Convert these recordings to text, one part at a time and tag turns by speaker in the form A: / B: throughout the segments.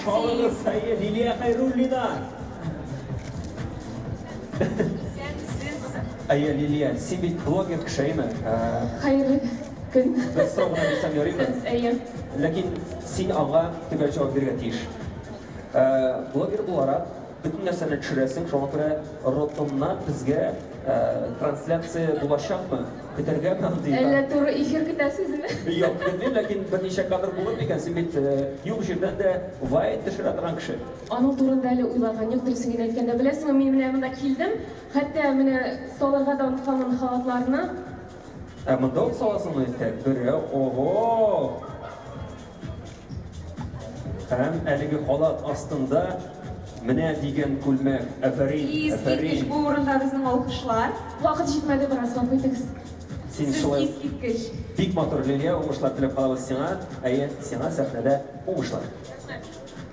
A: алыгыз, әйе, Лилия Хәйруллина.
B: Исәнмесез.
A: Әйе, Лилия, син бит блогер кеше, әйеме?
C: Хәерле көн.
A: Бер сорау гына бирсәм ярыймы?
C: Әйе.
A: Ләкин син аңа төгәл җавап бирергә тиеш. Блогер буларак, бөтен нәрсәне төшерәсең, шуңа күрә ротоннан безгә трансляция булачакмы? Көтәргәме андый?
C: Әллә туры эфир көтәсезме?
A: Юк, көтмим, ләкин берничә кадр булыр микән? Син бит юк җирдән дә вайн төшерә торган кеше.
C: Аның турында әле уйлаган юк, дөресен генә әйткәндә. Беләсеңме, мин менә монда килдем, хәтта менә салырга да онытканмын халатларны.
A: Ә монда ук саласыңмы? Так, берәү, ого! Һәм әлеге халат астында менә дигән күлмәк. Афәрин,
B: Искиткеч,
A: афәрин.
B: бу урында безнең алкышлар.
C: Вакыт җитмәде бераз, гафу итегез.
A: Син
B: Сез
A: шулай
B: искиткеч.
A: бик матур, Лилия, уңышлар теләп калабыз сиңа. Әйе, сиңа сәхнәдә уңышлар.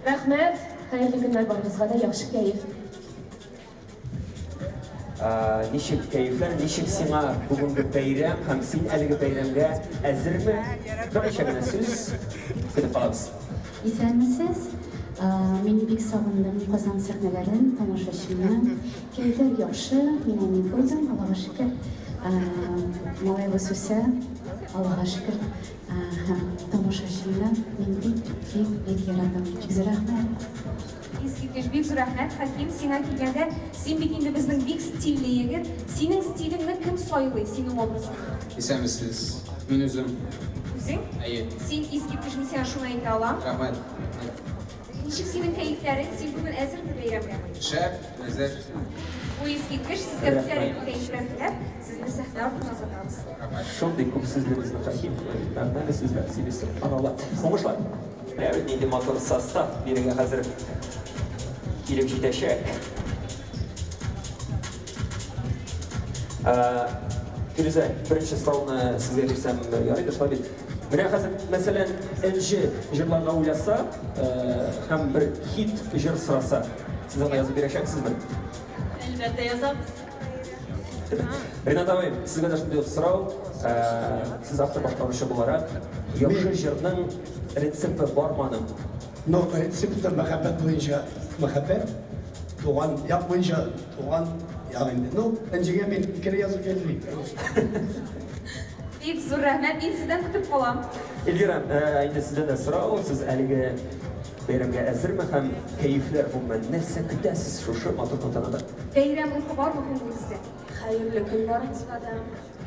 C: Рәхмәт, хәерле көннәр барыгызга да, яхшы кәеф.
A: Ничек кәефләр, ничек сиңа бүгенге бәйрәм һәм син әлеге бәйрәмгә әзерме? Берничә генә сүз көтеп калабыз.
D: Исәнмесез! Мин бик сагындым Казан сәхнәләрен, тамашачыны. Кәефләр яхшы, мин әни булдым, Аллага шөкер. Малаебыз үсә, Аллага шөкер. Һәм тамашачымны мин бик, бик, бик яратам. Бик зур рәхмәт!
B: Искиткеч, бик зур рәхмәт, Хәким, сиңа килгәндә, син бит инде безнең бик стильле егет. Синең стилеңне кем сайлый, синең образыңны?
E: Исәнмесез. Мин үзем.
B: Үзең?
E: Әйе.
B: Син искиткеч, мин сиңа шуны әйтә алам.
E: Рәхмәт, рәхмәт.
B: Ничек синең кәефләрең? Син бүген әзерме бәйрәмгә?
E: Шәп, әзер.
B: Бу искиткеч, сезгә күтәренке кәефләр теләп, сезне сәхнә артына озатабыз.
E: Рәхмәт.
A: Шундый күп сүзле безнең Хәким, мәгънәле сүзләр сөйли, сөбханалла. Уңышлар! Менә бит нинди матур состав бирегә хәзер килеп җитәчәк. Фирүзә, беренче сорауны сезгә бирсәм ярыйдыр, шулай бит? Менә хәзер, мәсәлән, Энҗе җырларга уйласа һәм бер хит җыр сораса, сез аңа язып бирәчәксезме?
F: Әлбәттә, язабыз.
A: Ринат абый, сезгә дә шундый ук сорау. Сез автор башкаручы буларак, яхшы җырның рецепты бармы аның?
G: Ну, рецепты мәхәббәт буенча мәхәббәт, туган як буенча туган як инде. Ну, Энҗегә мин икене язып бирмим, конечно.
B: Бик зур рәхмәт, мин сездән көтеп калам.
A: Эльвира, инде сездән дә сорау, сез әлеге бәйрәмгә әзерме һәм кәефләр гомумән нәрсә көтәсез шушы матур тантанада?
B: Бәйрәм рухы бармы күңелегездә?
F: Хәерле көн барыгызга да.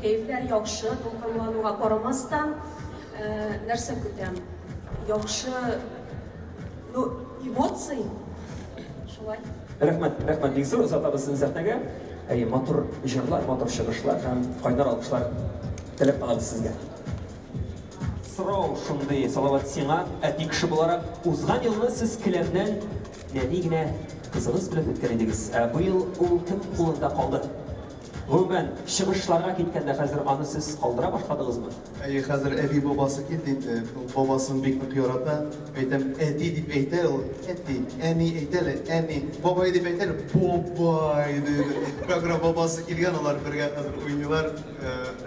F: Кәефләр яхшы, дулкынлануга карамастан, нәрсә көтәм? Яхшы, ну, эмоций. Шулай.
A: Рәхмәт, рәхмәт бик зур, озатабыз сезне сәхнәгә. Әйе, матур җырлар, матур чыгышлар һәм кайнар алкышлар теләп калабыз сезгә. Сорау шундый, Салават, сиңа, әти кеше буларак, узган елны сез келәмнән нәни генә кызыгыз белән үткән идегез. Ә быел ул кем кулында калды? Гомумән, чыгышларга киткәндә хәзер аны сез калдыра башладыгызмы?
H: Әйе, хәзер әби-бабасы килде инде. Ул бабасын бик нык ярата. Әйтәм, әти дип әйтә ул, әти, әни әйтә әле, әни, бабай дип әйтә әле, бабай ди. Шуңа күрә бабасы килгән, алар бергә хәзер уйныйлар,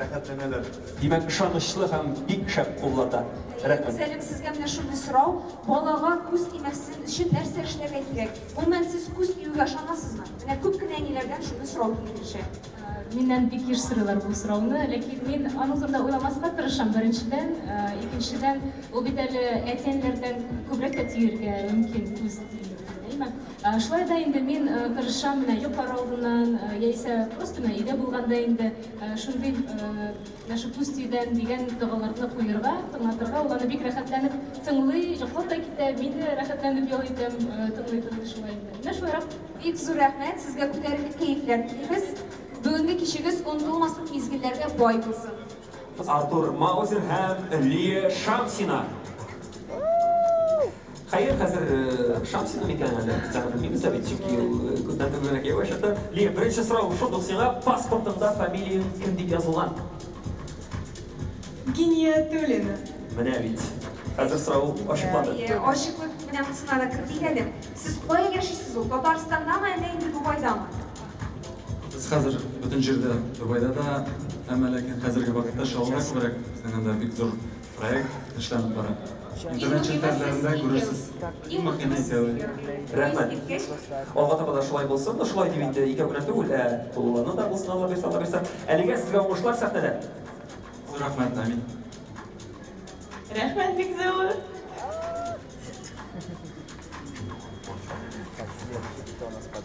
H: рәхәтләнәләр.
A: Димәк, ышанычлы һәм бик шәп кулларда. Рәхмәт.
B: Гүзәлем, сезгә менә шундый сорау, балага күз тимәсен өчен нәрсә эшләргә кирәк? Гомумән, сез күз тиюгә ышанасызмы? Менә күп кенә әниләрдән шундый сорау килеп төшә.
I: Миннән бик еш сорыйлар бу сорауны, ләкин мин аның турында уйламаска тырышам, беренчедән. Икенчедән, ул бит әле әти-әниләрдән күбрәк тә тиергә мөмкин күз тию, әйеме? Шулай да инде мин тырышам менә йоклар алдыннан, яисә просто менә өйдә булганда инде шундый Менә шул күз тиюдән дигән догаларны куерга, тыңлатырга. Ул аны бик рәхәтләнеп тыңлый, йоклап та китә. Мин дә рәхәтләнеп ял итәм, тыңлый-тыңлый шулай инде. Менә шулайрак.
B: Бик зур рәхмәт, сезгә күтәренке кәефләр телибез. Бүгенге кичегез онытылмаслык мизгелләргә бай булсын.
A: Артур Маузер һәм Лия Шамсина. Хәер, хәзер Шамсина микән әле, тагын белмибез дә бит, чөнки ул күптән түгел генә кияүгә чыкты. Лия, беренче сорау шундук сиңа, паспортыңда фамилияң кем дип язылган?
J: Гиниятуллина.
A: Менә бит. Хәзер сорау ачыкланды.
B: Әйе, ачыклык менә монысына да кертик әле. Сез кая яшисез ул? Татарстандамы, әллә инде Дубайдамы?
K: Без хәзер бөтен җирдә, Дубайда да, әмма ләкин хәзерге вакытта Чаллыда күбрәк, безнең анда бик зур проект эшләнеп бара. Интернет челтәрләрендә күрерсез. Иң мөһиме икәү.
A: Рәхмәт. Алга таба да шулай булсын. Ну, шулай дип инде икәү генә түгел, ә тулыланы да булсын, Алла бирсә, Алла бирсә. Әлегә сезгә уңышлар сәхнәдә.
K: Зур рәхмәт, амин.
J: Рәхмәт бик зур.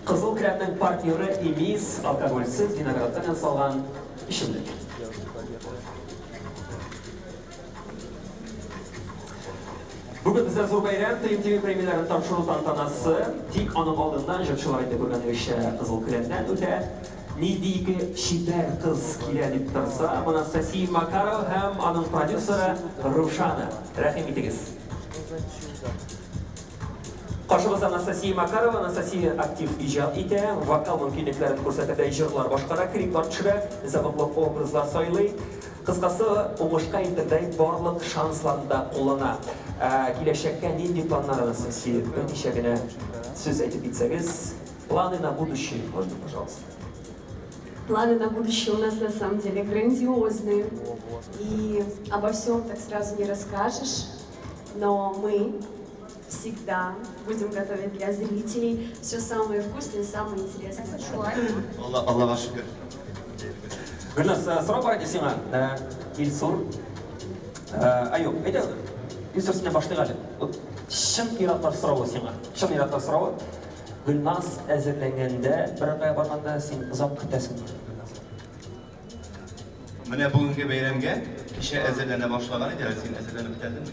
A: Кызыл келәмнең партнеры Эмис алкогольсез виноградтан ясалган эчемлек. Бүген бездә зур бәйрәм, TMTV премияләрен тапшыру тантанасы. Тик аның алдыннан җырчылар инде күргәнегезчә кызыл келәмнән үтә. Нинди ике чибәр кыз килә дип торса, Анастасия Макарова һәм аның продюсеры Рушана. Рәхим итегез. Каршыбызда Анастасия Макарова. Анастасия актив иҗат итә, вокал мөмкинлекләрен күрсәтердәй җырлар башкара, клиплар төшерә, зәвыклы образлар сайлый. Кыскасы, уңышка илтердәй барлык шансларны да куллана. Ә киләчәккә нинди планнар, Анастасия? Берничә генә сүз әйтеп китсәгез. Планы на будущее можно, пожалуйста?
F: Планы на будущее у нас на самом деле грандиозные. И обо всем так сразу не расскажешь. Но мы всегда будем готовить для зрителей все самое вкусное, самое интересное.
H: Алла, Аллага шөкер.
A: Гөлназ, сорау бар иде сиңа. Илсур. Ай, юк, әйдә, Илсур, синнән башлыйк әле. Вот чын ир-атлар соравы сиңа. Чын ир-атлар соравы. Гөлназ әзерләнгәндә, берәр кая барганда син озак көтәсеңме? Гөлназ?
H: Менә бүгенге бәйрәмгә кичә әзерләнә башлаган иде, әле син әзерләнеп бетәдеңме?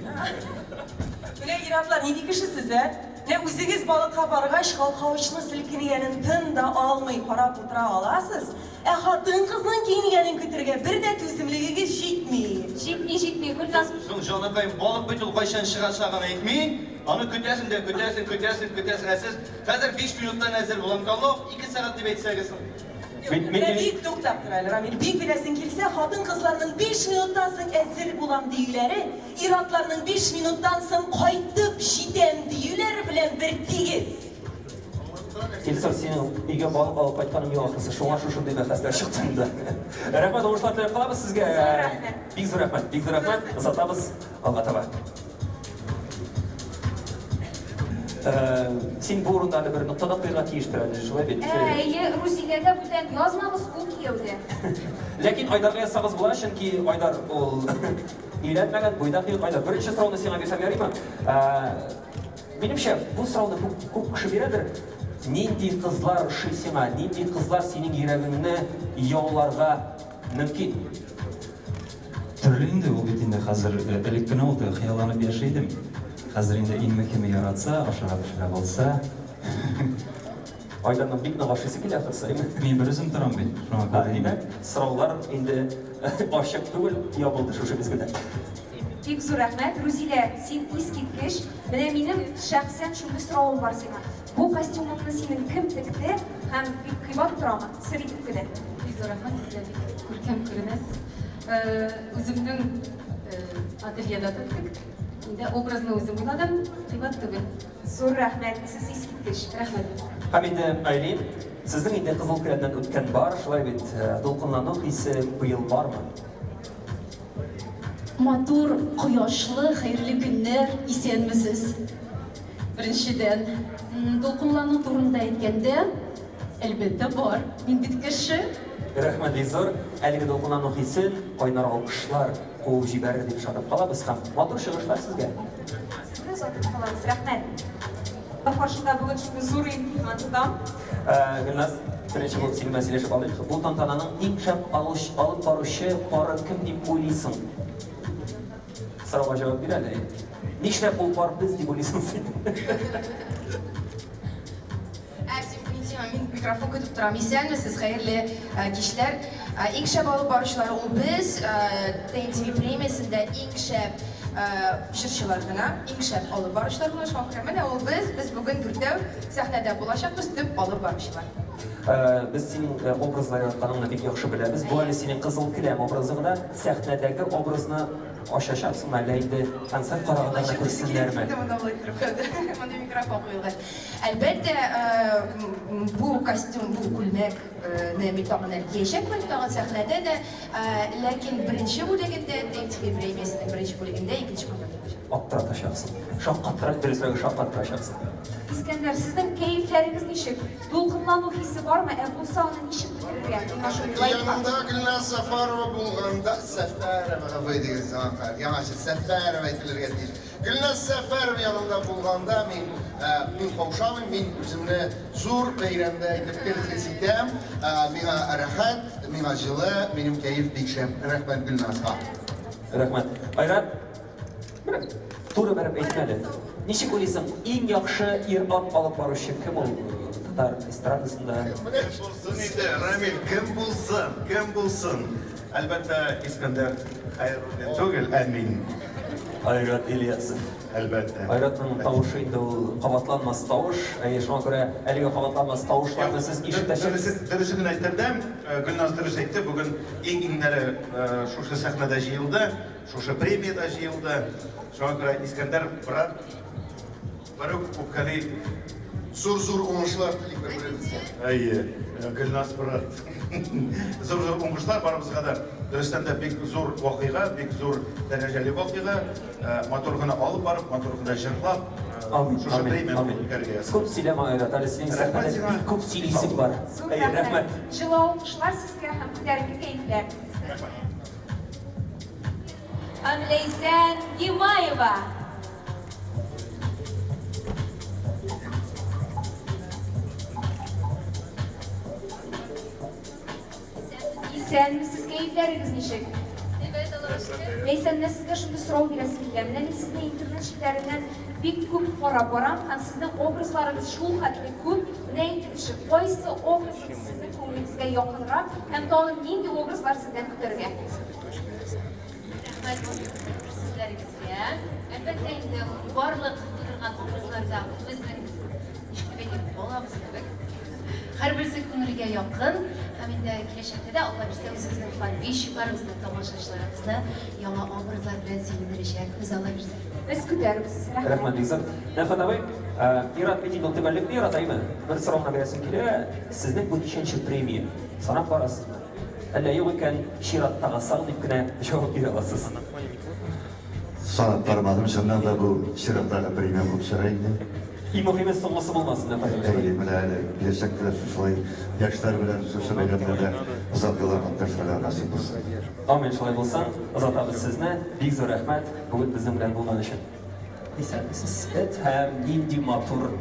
J: Менә ир-атлар нинди кеше сез, ә? Менә үзегез балыкка баргач, калкавычны селкенгәнен тын да алмый карап утыра аласыз, ә хатын-кызның киенгәнен көтергә бер дә түземлегегез җитми.
B: Җитми, җитми, Гөлназ.
H: Соң, җаныкаем, балык бит ул кайчан чыгачагын әйтми. Аны көтәсең дә көтәсең, көтәсең, көтәсең. Ә сез хәзер 5 минуттан әзер булам. Каллау 2 сәгать дип әйтсәгез.
J: Менә бик туктап тор әле, Рамил. Бик беләсең килсә, хатын-кызларның 5 минуттан соң әзер булам диюләре, ир-атларның 5 минуттан соң кайтып җитәм диюләре белән бер тигез.
A: Илсур, синең өйгә балык алып кайтканың юк ахрысы, шуңа шушындый бәхәсләр чыкты инде. Рәхмәт, уңышлар теләп калабыз сезгә.
B: Зур рәхмәт.
A: Бик зур рәхмәт, бик зур рәхмәт. Озатабыз алга таба. Син бу урында әле бер нокта да куярга тиештер әле, шулай бит?
B: Әйе, Рузиләгә бүтән язмагыз, ул кияүдә.
A: Ләкин Айдарга язсагыз була, чөнки Айдар ул өйләнмәгән, буйдак егет. Айдар, беренче сорауны сиңа бирсәм ярыймы? Минемчә, бу сорауны күп, күп кеше бирәдер. Нинди кызлар ошый сиңа? Нинди кызлар синең йөрәгеңне яуларга мөмкин?
K: Төрле инде ул бит инде хәзер, элек кенә ул теге хыялланып яши идем. Хәзер инде иң мөһиме яратса, ашарга пешерә булса.
A: Айдарның бик нык ашыйсы килә ахрысы, әйме?
K: Мин бер үзем торам бит, шуңа күрә.
A: Димәк, сораулар инде ачык түгел, ябылды шушы мизгелдә.
B: Бик зур рәхмәт. Рузилә, син искиткеч. Менә минем шәхсән шундый соравым бар сиңа. Бу костюмыңны синең кем текте һәм бик кыйбат торамы? Сер итеп кенә.
I: Бик зур рәхмәт, сез дә бик күркәм күренәсез. Үземнең ательеда тектек. Инде образны үзем уйладым, кыйбат түгел.
B: Зур рәхмәт, сез искиткеч.
I: Рәхмәт.
A: Һәм инде Айлин, сезнең инде кызыл келәмнән үткән бар, шулай бит, дулкынлану хисе быел бармы?
L: Матур, кояшлы, хәерле көннәр, исәнмесез. Беренчедән, дулкынлану турында әйткәндә, әлбәттә бар. Мин бит кеше.
A: Рәхмәт бик зур. Әлеге дулкынлану хисен кайнар алкышлар куып җибәрер дип ышанып калабыз һәм матур чыгышлар сезгә.
B: Сезне озатып калабыз. Рәхмәт. Каршында бүген шундый зур имтихан тотам.
A: Гөлназ, беренче булып синең белән сөйләшеп алыйк. Бу тантананың иң шәп алып баручы пары кем дип уйлыйсың? Сорауга җавап бир әле. Нишләп ул пар без дип уйлыйсың син?
M: Мин микрофон көтеп торам. Исәнмесез, хәерле кичләр. Иң шәп алып баручылар ул без. TMTV премиясендә иң шәп җырчылар гына, иң шәп алып баручылар гына. Шуңа күрә менә ул без, без бүген дүртәү сәхнәдә булачакбыз, төп алып баручылар.
A: Без синең образлар яратканыңны бик яхшы беләбез. Бу әле синең кызыл келәм образы гына. Сәхнәдәге образны ачачаксың әллә инде концерт караганда гына күрсеннәрме?
M: Мондый микрофон куелгач. Әлбәттә, бу костюм, бу күлмәкне мин тагын әле киячәкмен, тагын сәхнәдә дә. Ләкин беренче бүлегендә, TMTV премиясенең беренче бүлегендә икенче күлмәк булачак.
A: аптыратачаксың. Шаккаттыра, дөресрәге шаккаттырачаксың.
B: Искәндәр, сезнең кәефләрегез ничек? Дулкынлану хисе бармы? Ә булса, аны ничек бетерергә? Миңа шундый лайфхак.
N: Янымда Гөлназ Сафарова булганда, Сәфәрова, гафу итегез, яңача Сәфәрова әйтелергә тиеш. Гөлназ Сәфәрова янымда булганда мин, мин каушамыйм, мин үземне зур бәйрәмдә итеп гел хис итәм. Миңа рәхәт, миңа җылы, минем кәеф бик шәп. Рәхмәт Гөлназга.
A: Рәхмәт. Айрат, менә туры бәреп әйтмә әле. Ничек уйлыйсың, иң яхшы ир-ат алып баручы кем ул татар эстрадасында?
O: Кем булсын инде, Рамил, кем булсын, кем булсын? Әлбәттә, Искәндәр Хәйруллин түгел, ә мин.
A: Айрат Ильясов.
O: Әлбәттә.
A: Айратның тавышы инде ул кабатланмас тавыш. Әйе, шуңа күрә әлеге кабатланмас тавышларны сез ишетәчәксез.
O: Дөресен генә әйткәндә, Гөлназ дөрес әйтте, бүген иң-иңнәре шушы сәхнәдә җыелды, шушы премиядә җыелды. Шуңа күрә Искәндәр брат, берүк үпкәли.
N: Зур-зур уңышлар телик бер-беребезгә.
O: Әйе, Гөлназ брат. Зур-зур уңышлар барыбызга да. Дөрестән дә бик зур вакыйга, бик зур дәрәҗәле вакыйга. Матур гына алып барып, матур гына җырлап, шушы премияне үткәрергә язсын.
A: Күп сөйләмә, Айрат, әле синең сәхнәдә бик күп сөйлисең бар.
B: Зур
A: Әйе, рәхмәт.
B: Җылы алкышлар сезгә һәм күтәренке кәефләр.
O: Рәхмәт.
B: Һәм Ләйсән Гимаева. Исәнмесез, кәефләрегез ничек?
P: Әйбәт, Аллага шөкер.
B: Ләйсән, менә сезгә шундый сорау бирәсем килә. Менә мин сезне интернет челтәреннән бик күп карап барам һәм сезнең образларыгыз шул хәтле күп. Менә әйтегезче, кайсы образыгыз сезнең күңелегезгә якынрак һәм тагын нинди образлар сездән көтәргә?
P: Рәхмәт сүзләрегезгә. Әлбәттә инде, барлык тудырган образлар да үзебезнең, ничек дип әйтим, балабыз кебек. Һәрберсе күңелгә якын һәм инде киләчәктә дә, Алла бирсә, үзебезнең подписчикларыбызны, тамашачыларыбызны яңа образлар белән сөендерәчәкбез, Алла бирсә.
B: Без көтәрбез. Рәхмәт.
A: Рәхмәт, бик зур. Нәфәт абый, ир-ат бит инде ул төгәллекне ярата, әйме? Бер сорау гына бирәсем килә, сезнең бу ничәнче премия? Санап барасызмы? Әллә юк икән, чираттагы сан дип кенә җавап бирә аласыз.
Q: Санап бармадым, чыннан да бу чираттагы премия булып чыга инде.
A: Иң мөһиме соңгысы булмасын, Нәфәт абый.
Q: Әйе, менә әле киләчәктә дә шушылай яшьләр белән шушы бәйрәмнәрдә озак еллар катнашырга насыйп булсын.
A: Амин, шулай булсын. Озатабыз сезне. Бик зур рәхмәт бүген безнең белән булган өчен. Исәнмесез, Эт һәм нинди матур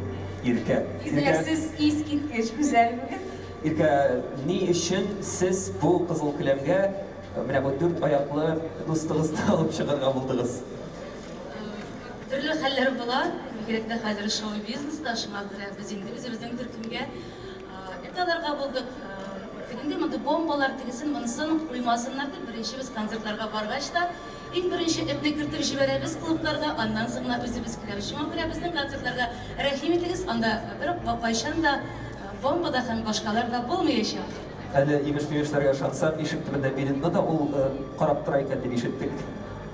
A: Иркә.
B: Иркә, сез искиткеч гүзәл бүген.
A: Иркә, ни өчен сез бу кызыл келәмгә менә бу дүрт аяклы дустыгызны алып чыгарга булдыгыз?
P: Төрле хәлләр була, бигрәк тә хәзер шоу-бизнеста, шуңа күрә без инде үзебезнең төркемгә эт алырга булдык. Тегенди мондый бомбалар, тегесен монысын куймасыннар дип, беренче без концертларга баргач та, иң беренче этне кертеп җибәрәбез клубларга, аннан соң гына үзебез керәбез. Шуңа күрә безнең концертларга рәхим итегез, анда бер кайчан да бомба да һәм башкалар да булмаячак.
A: Әле имеш-мимешләргә ышансак, ишек төбендә билетны да ул карап тора икән дип ишеттек.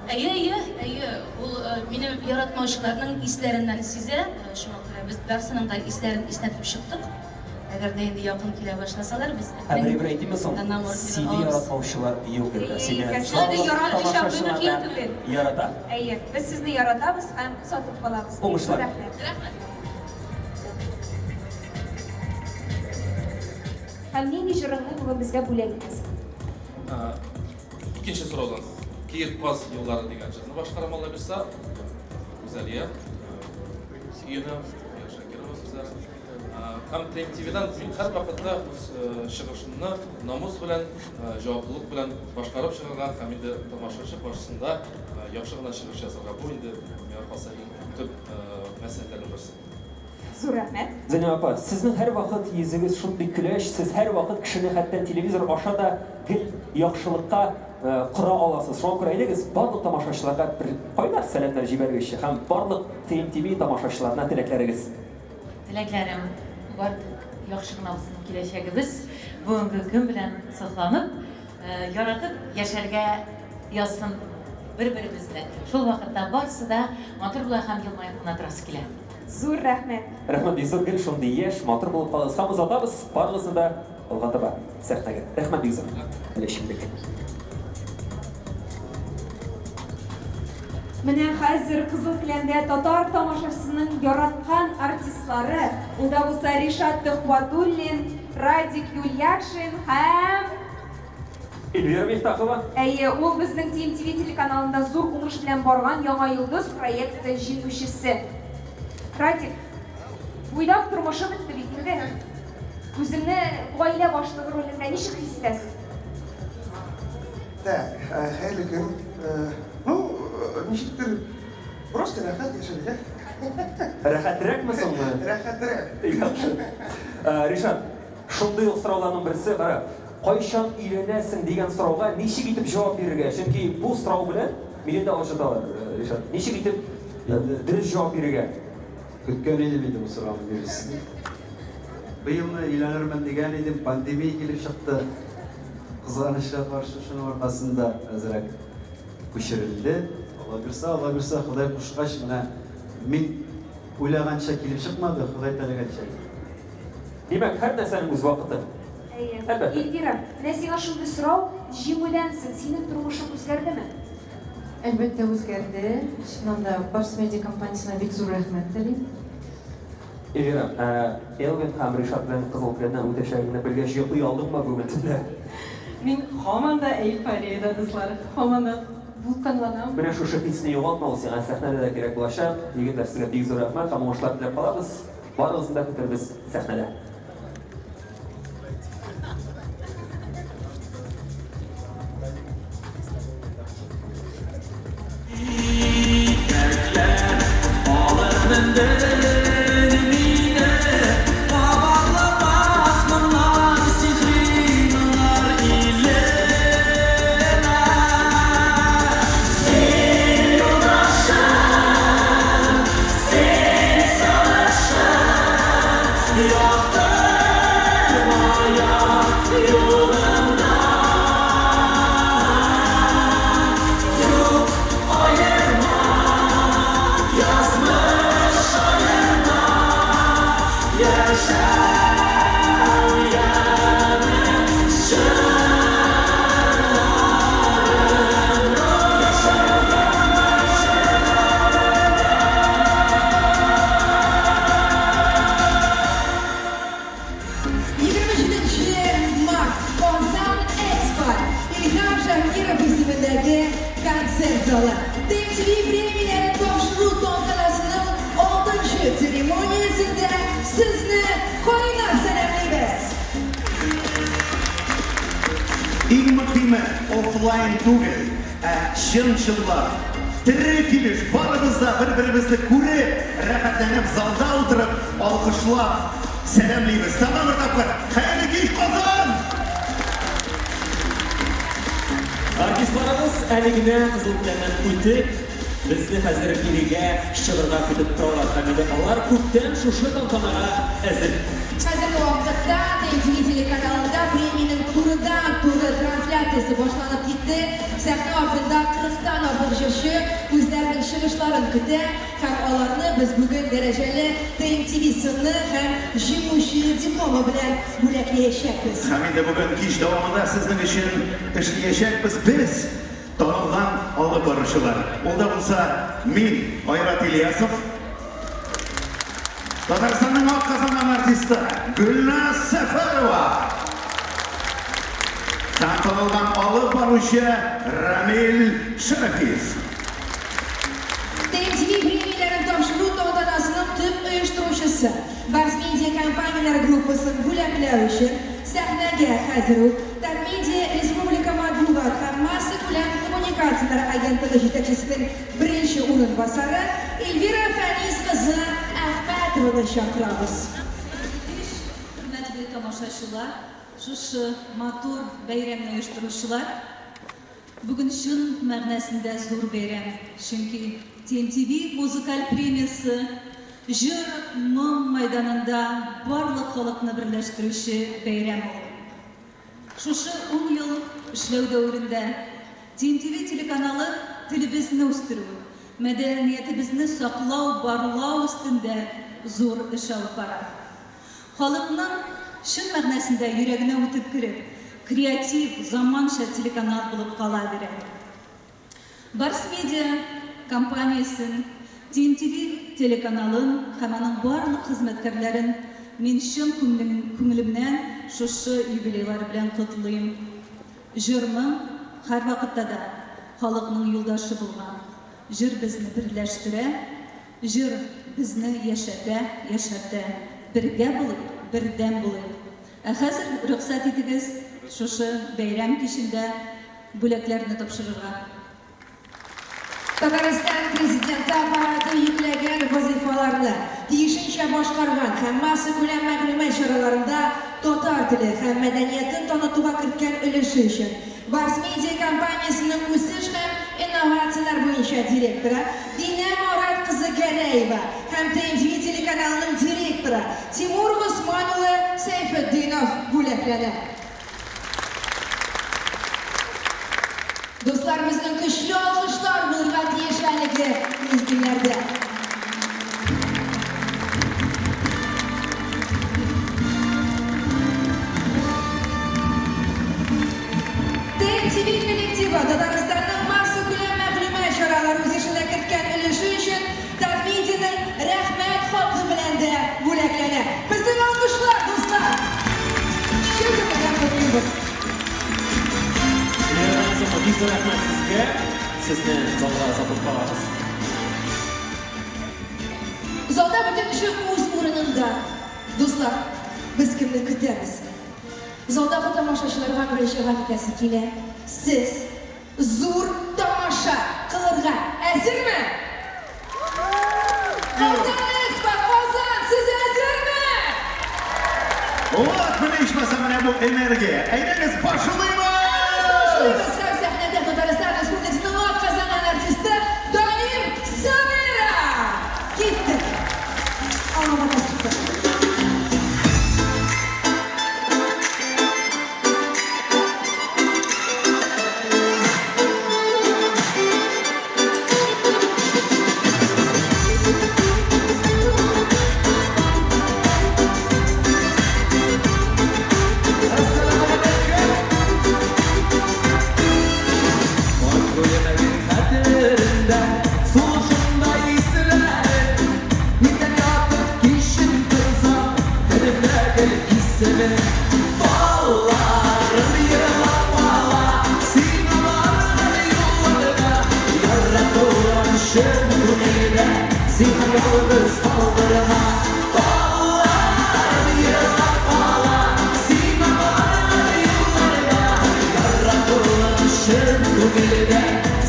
P: Әйе, әйе, әйе, ул мине яратмаучыларның исләреннән сизә, шуңа күрә без барсының да исләрен иснәтеп чыктык. Әгәр дә инде якын килә башласалар, без
A: Ә бер әйбер әйтимме соң? Сине яратмаучылар юк инде. Сине
B: барлык тамашачылар
A: да ярата.
B: Әйе, без сезне яратабыз һәм озатып калабыз.
A: Уңышлар.
B: Рәхмәт. Һәм нинди җырыңны бүген безгә бүләк итәсең?
R: Икенче сораудан. Киек каз еллары дигән җырны башкарам, Алла бирса. Гүзәлия. Сөенә, Шакирова сүзләре. Һәм ТМТВ-дан мин һәрвакытта үз чыгышымны намус белән, җаваплылык белән башкарып чыгарга һәм инде тамашачы каршысында яхшы гына чыгыш ясарга. Бу инде миңа калса иң төп мәсьәләләрнең берсе.
B: Зур рәхмәт.
A: Зәйнәб апа, сезнең һәрвакыт йөзегез шундый көләч, сез һәрвакыт кешене хәтта телевизор аша да гел яхшылыкка кора аласыз. Шуңа күрә әйдәгез, барлык тамашачыларга бер кайнар сәламнәр җибәрегезче һәм барлык ТМТВ тамашачыларына теләкләрегез.
S: Теләкләрем бар тик яхшы гына булсын киләчәгебез. Бүгенге көн белән сокланып, яратып яшәргә язсын бер-беребезне. Шул вакытта барсы да матур була һәм елмаеп кына торасы килә.
B: Зур рәхмәт.
A: Рәхмәт бик зур, гел шундый яшь, матур булып калыгыз. Һәм озатабыз барыгызны да алга таба сәхнәгә. Рәхмәт бик зур. Әле эчемлек.
B: Менә хәзер Кызыл келәмдә татар тамашачысының яраткан артистлары, ул да булса Ришат Төхвәтуллин, Радик Юльякшин һәм
A: Эльвира Мифтахова.
B: Әйе, ул безнең TMTV телеканалында зур уңыш белән барган Яңа йолдыз проекты җиңүчесе. Радик, буйдак тормышы бетте бит инде. Үзеңне гаилә башлыгы ролендә ничек хис итәсең?
T: Так, хәерле көн. Ну, ничектер, просто рәхәт яшәргә.
A: Рәхәтрәкме соңмы?
T: Рәхәтрәк.
A: Яхшы. Ришат, шундый ук сорауларның берсе, кара, кайчан өйләнәсең дигән сорауга ничек итеп җавап бирергә? Чөнки бу сорау белән мине дә алҗыталар, Ришат. Ничек итеп дөрес җавап бирергә?
U: Көткән идем инде бу сорауны бирерсез дип. Быелны өйләнермен дигән идем, пандемия килеп чыкты. Кызганычка каршы, шуның аркасында әзрәк күчерелде. Алла бирса, Алла бирса, Ходай кушкач, менә мин уйлаганча килеп чыкмады, Ходай теләгәнчә.
A: Димәк, һәр нәрсәнең үз вакыты.
B: Әйе.
A: Әлбәттә.
B: Эльвира, менә сиңа шундый сорау, җиңүдән соң синең тормышың үзгәрдеме?
V: Әлбәттә, үзгәрде. Чыннан да, Барс Медиа компаниясенә бик зур рәхмәт телим.
A: Эльвира, ә Элвин һәм Ришат белән Кызыл келәмнән үтәчәгеңне белгәч, йоклый алдыңмы бүген төнлә?
V: Мин һаман да эйфориядә, дуслар. Һаман да дулкынланам.
A: Менә шушы хисне югалтма, ул сиңа сәхнәдә дә кирәк булачак. Егетләр, сезгә бик зур рәхмәт һәм уңышлар теләп калабыз. Барыгызны да көтәрбез сәхнәдә.
W: Нче март, Казан Экспо, Илһам Шакиров исемендәге концерт залы. TMTV премияләрен тапшыру тантанасының алтынчы церемониясендә сезне кайнар сәламлибез!
O: Иң мөһиме, офлайн түгел, ә чын-чынлап, тере килеш барыбыз да бер-беребезне күреп, рәхәтләнеп залда утырып, алкышлап сәламлибез. Тагын бер тапкыр, хәерле кич, Казан!
A: Артистларыбыз әле генә Кызыл келәмнән үтеп, безне хәзер бирегә чыгырга көтеп торалар һәм инде алар күптән шушы тантанага әзер.
W: Хәзерге вакытта ТНТВ телеканалында премиянең турыдан-туры трансляциясе башланып китте. Сәхнә артында кырыктан артык җырчы үзләренең чыгышларын көтә һәм аларны без бүген дәрәҗәле ТНТВ сыны һәм җиңүче дипломы белән бүләкләячәкбез.
O: Һәм инде бүген кич дәвамында сезнең өчен эшлиячәкбез без, танылган алып баручылар. Ул да булса мин, Айрат Ильясов, Татарстанның атказанган артисты Гөлназ Сәфәрова һәм танылган алып баручы Рамил Шәрәфиев.
W: ТМТВ премияләрен тапшыру тантанасының төп оештыручысы, Барс Медиа компанияләр группасын бүләкләү өчен сәхнәгә хәзер үк Татмедиа республика матбугат һәм массакүләм коммуникацияләр агентлыгы җитәкчесенең беренче урынбасары Эльвира Фәнис кызы Әхмәтованы чакырабыз.
X: Хәерле кич, хөрмәтле тамашачылар, шушы матур бәйрәмне оештыручылар. Бүген чын мәгънәсендә зур бәйрәм, чөнки TMTV музыкаль премиясе җыр, моң мәйданында барлык халыкны берләштерүче бәйрәм ул. Шушы ун ел эшләү дәверендә TMTV телеканалы телебезне үстерү, мәдәниятебезне саклау, барлау өстендә зур эш алып бара. Халыкның чын мәгънәсендә йөрәгенә үтеп кереп, креатив, заманча телеканал булып кала бирә. Барс Медиа. компаниясен, TMTV телеканалын һәм аның барлык хезмәткәрләрен мин чын күңелемнән шушы юбилейлары белән котлыйм. Җыр-моң һәрвакытта да халыкның юлдашы булган. Җыр безне берләштерә, җыр безне яшәтә, яшәртә. Бергә булыйк, бердәм булыйк. Ә хәзер рөхсәт итегез шушы бәйрәм кичендә бүләкләрне тапшырырга.
W: Татарстан Президенты Аппараты йөкләгән вазыйфаларны тиешенчә башкарган һәм массакүләм мәгълүмат чараларында татар теле һәм мәдәниятен танытуга керткән өлеше өчен Барс Медиа компаниясенең үсеш һәм инновацияләр буенча директоры Динә Марат кызы Гәрәева һәм ТМТV телеканалының директоры Тимур Госман улы Сәйфетдинов бүләкләнә. Дуслар, безнең көчле алкышлар булырга тиеш әлеге мизгелләрдә. ТНТВ коллективы Татарстанның массакүләм мәгълүмат чаралары үсешенә керткән өлеше өчен Татмедианың Рәхмәт хаты белән дә бүләкләнә. Безнең алкышлар, дуслар! Чын күңелдән котлыйбыз.
A: Лена Назымова, бик зур рәхмәт сезгә. Сезне залга озатып калабыз.
W: Залда бөтен кеше үз урынында. Дуслар, без кемне көтәбез? Залдагы тамашачыларга мөрәҗәгать итәсе килә. Сез зур тамаша кылырга әзерме? Казан Экспо, Казан, сез әзерме?
O: Вот менә ичмаса менә бу энергия. Әйдәгез, башлыйбыз!
W: Башлыйбыз һәм сәхнәдә Татарстан Республикасының атказанган артисты Дамир Сабиров! Киттек! Алга чыктык.
C: Хәтерендә сулышымда исләре, Иртән ятып кичен торсам, телемдә гел исеме. Балаларым елап кала, сиңа барган юлларда, Яратылган чын күңелдә, сиңа ялгыз калдырма. Балаларым елап кала, сиңа барган юлларда, Яратылган чын күңелдә,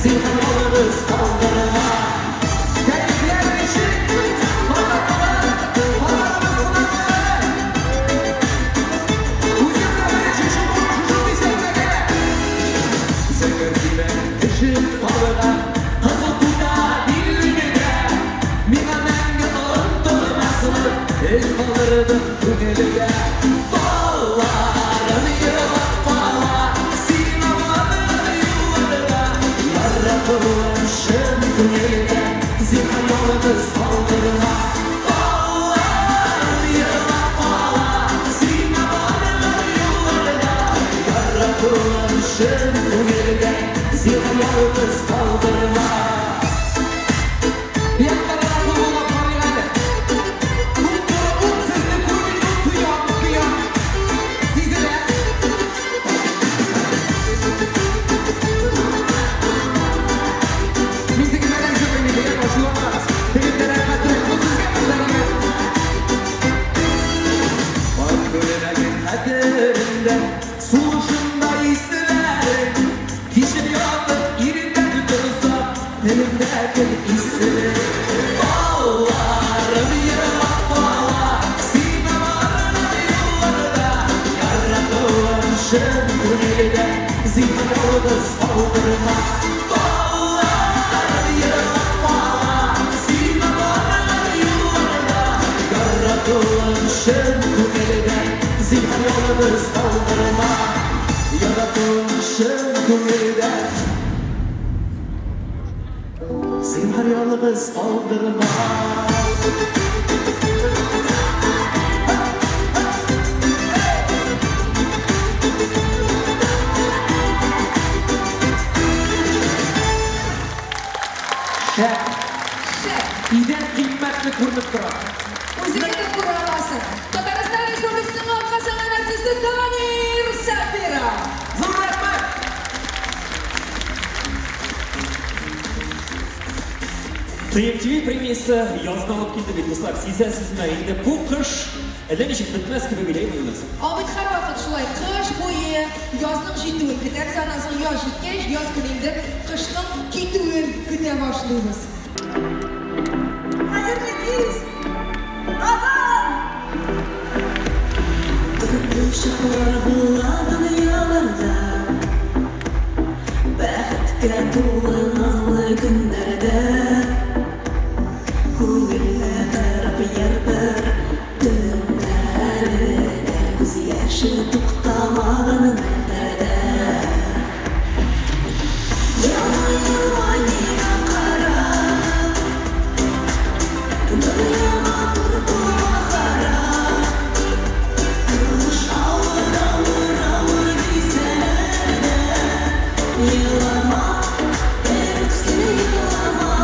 C: сиңа ялгыз калдырма. Кәефләр ничек? Казанлылар, Казаныбыз кунаклары. Үзем дә беренче чумып шушы сәхнәгә. Зәңгәр төймә төшеп калган кызыл тута билгедә. Миңа мәңге онытылмаслык эз калдырдың күңелгә. Балаларым елап кала, сиңа барган юлларда, Яратылган чын күңелгә, зинһар ялгыз калдырма. Балаларым елап кала, сиңа барган юлларда, Яратылган чын күңелгә, зинһар ялгыз калдырма. Якынрак булып карыйк әле. Туп-туры ут сезне күрми, тоям, тоям. Сизелә. Мин тегеннән җырлыйм инде, яме, ачуланмагыз. Тегендә рәхәтрәк, бу сезгә монда рәхәт. Бар күлмәгең хәтеремдә, сулышымда исләрең. Кичен ятып, иртән торсам, телемдә гел исемең. Балаларым елап кала, сиңа барган юлларда, Яратылган чын күңелдә, зинһар ялгыз калдырма. Балаларым елап кала, сиңа барган юлларда, Яратылган чын күңелдә, зинһар ялгыз калдырма. Яратылган чын күңелдә, зинһар ялгыз калдырма. Шәп!
A: TMTV премиясе язны алып килде бит, дуслар. Сизәсезме, инде бу кыш әллә ничек бетмәс кебек иде, әйме, Гөлназ?
W: Ул бит һәрвакыт шулай кыш буе язның җитүен көтәбез, аннан соң яз җиткәч, яз көне инде кышның китүен көтә башлыйбыз.
D: Хәерле кич, Казан!
E: Төрле чаклар була дөньяларда, Бәхеткә тулы назлы көннәрдә. Күңелне кырып ердыр төннәре дә, Күз яше туктамаган мәлләрдә. Елмай-елмай миңа карап, Дөнья матур була харап. Тормыш авыр, авыр, авыр дисәләр дә, Елама, берүк син елама.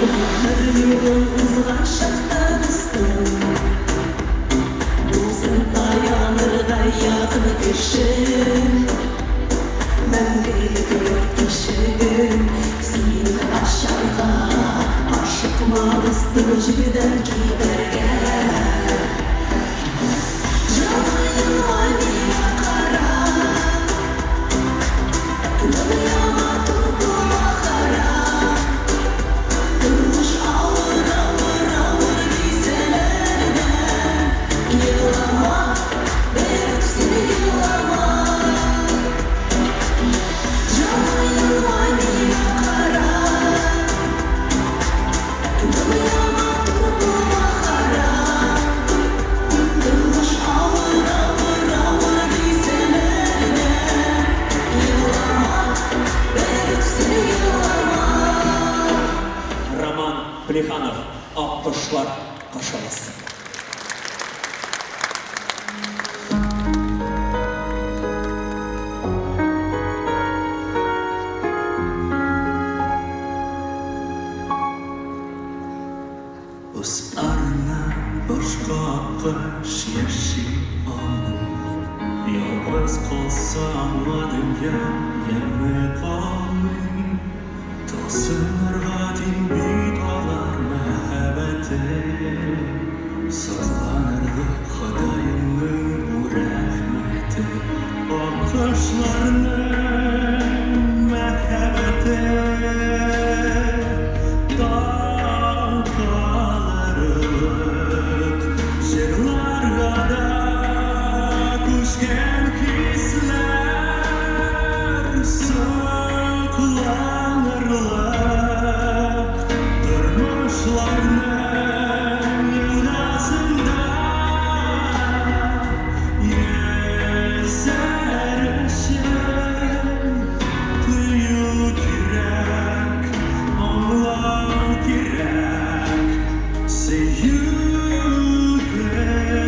E: Гомер юлын узган чакта, дустым, Булсын таянырга якын кешең. Мәңгелек йорт ишеген син ачарга Ашыкма, дустым, җирдән китәргә. Елмай-елмай миңа карап, Дөнья матур була харап. Тормыш авыр, авыр, авыр дисәләр дә, Елама, берүк син елама. Елмай-елмай миңа карап, Дөнья матур була харап. Тормыш авыр, авыр, авыр дисәләр дә, Елама, берүк син елама.
A: Роман Плеханов, Аккошлар кашаласы.
F: Үз арыннан башка аккош яши алмый. Ялгыз калса аңа дөнья яме калмый. Тылсымнарга тиң бит алар мәхәббәте. Сокланырлык Ходаемның бу рәхмәте. Аккошларның мәхәббәте таң калырлык, җырларга да күчкән хисләр сокланырлык. Тормышларның елгасында йөзәр өчен тою кирәк, аңлау кирәк, сөю көчен.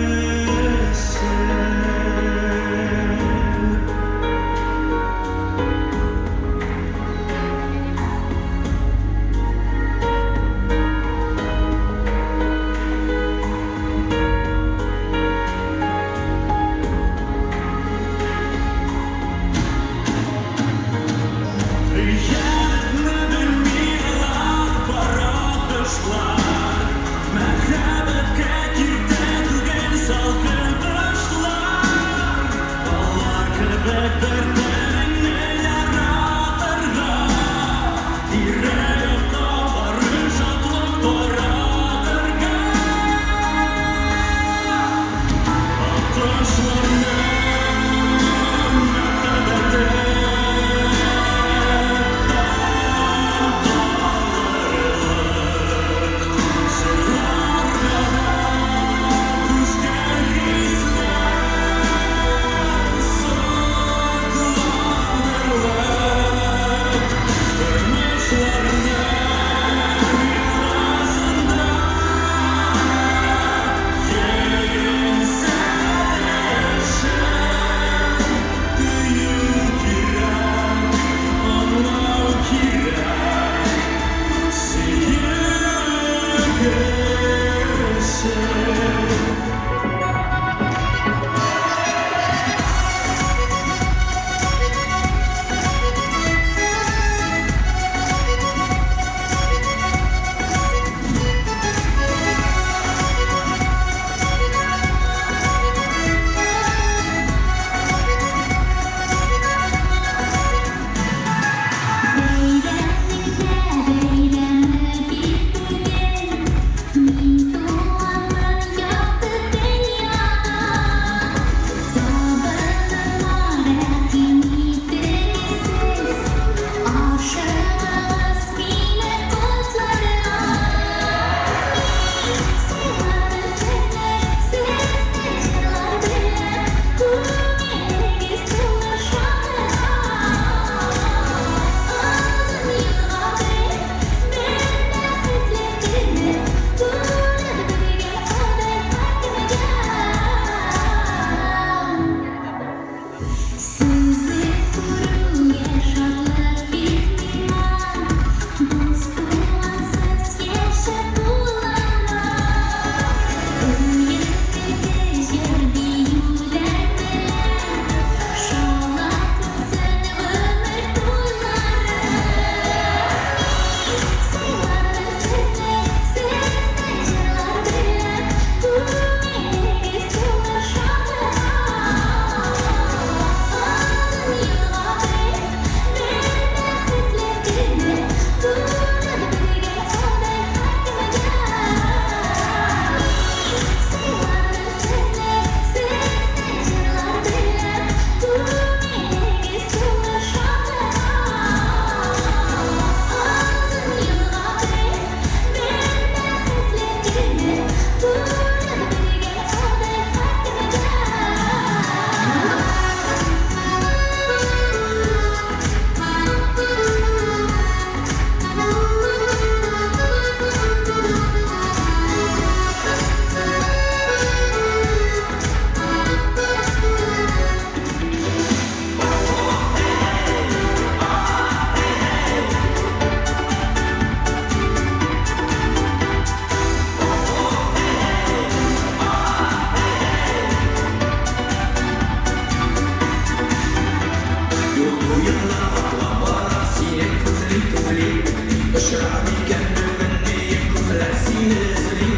F: Очрар микән бүген диеп күзләр сине эзли.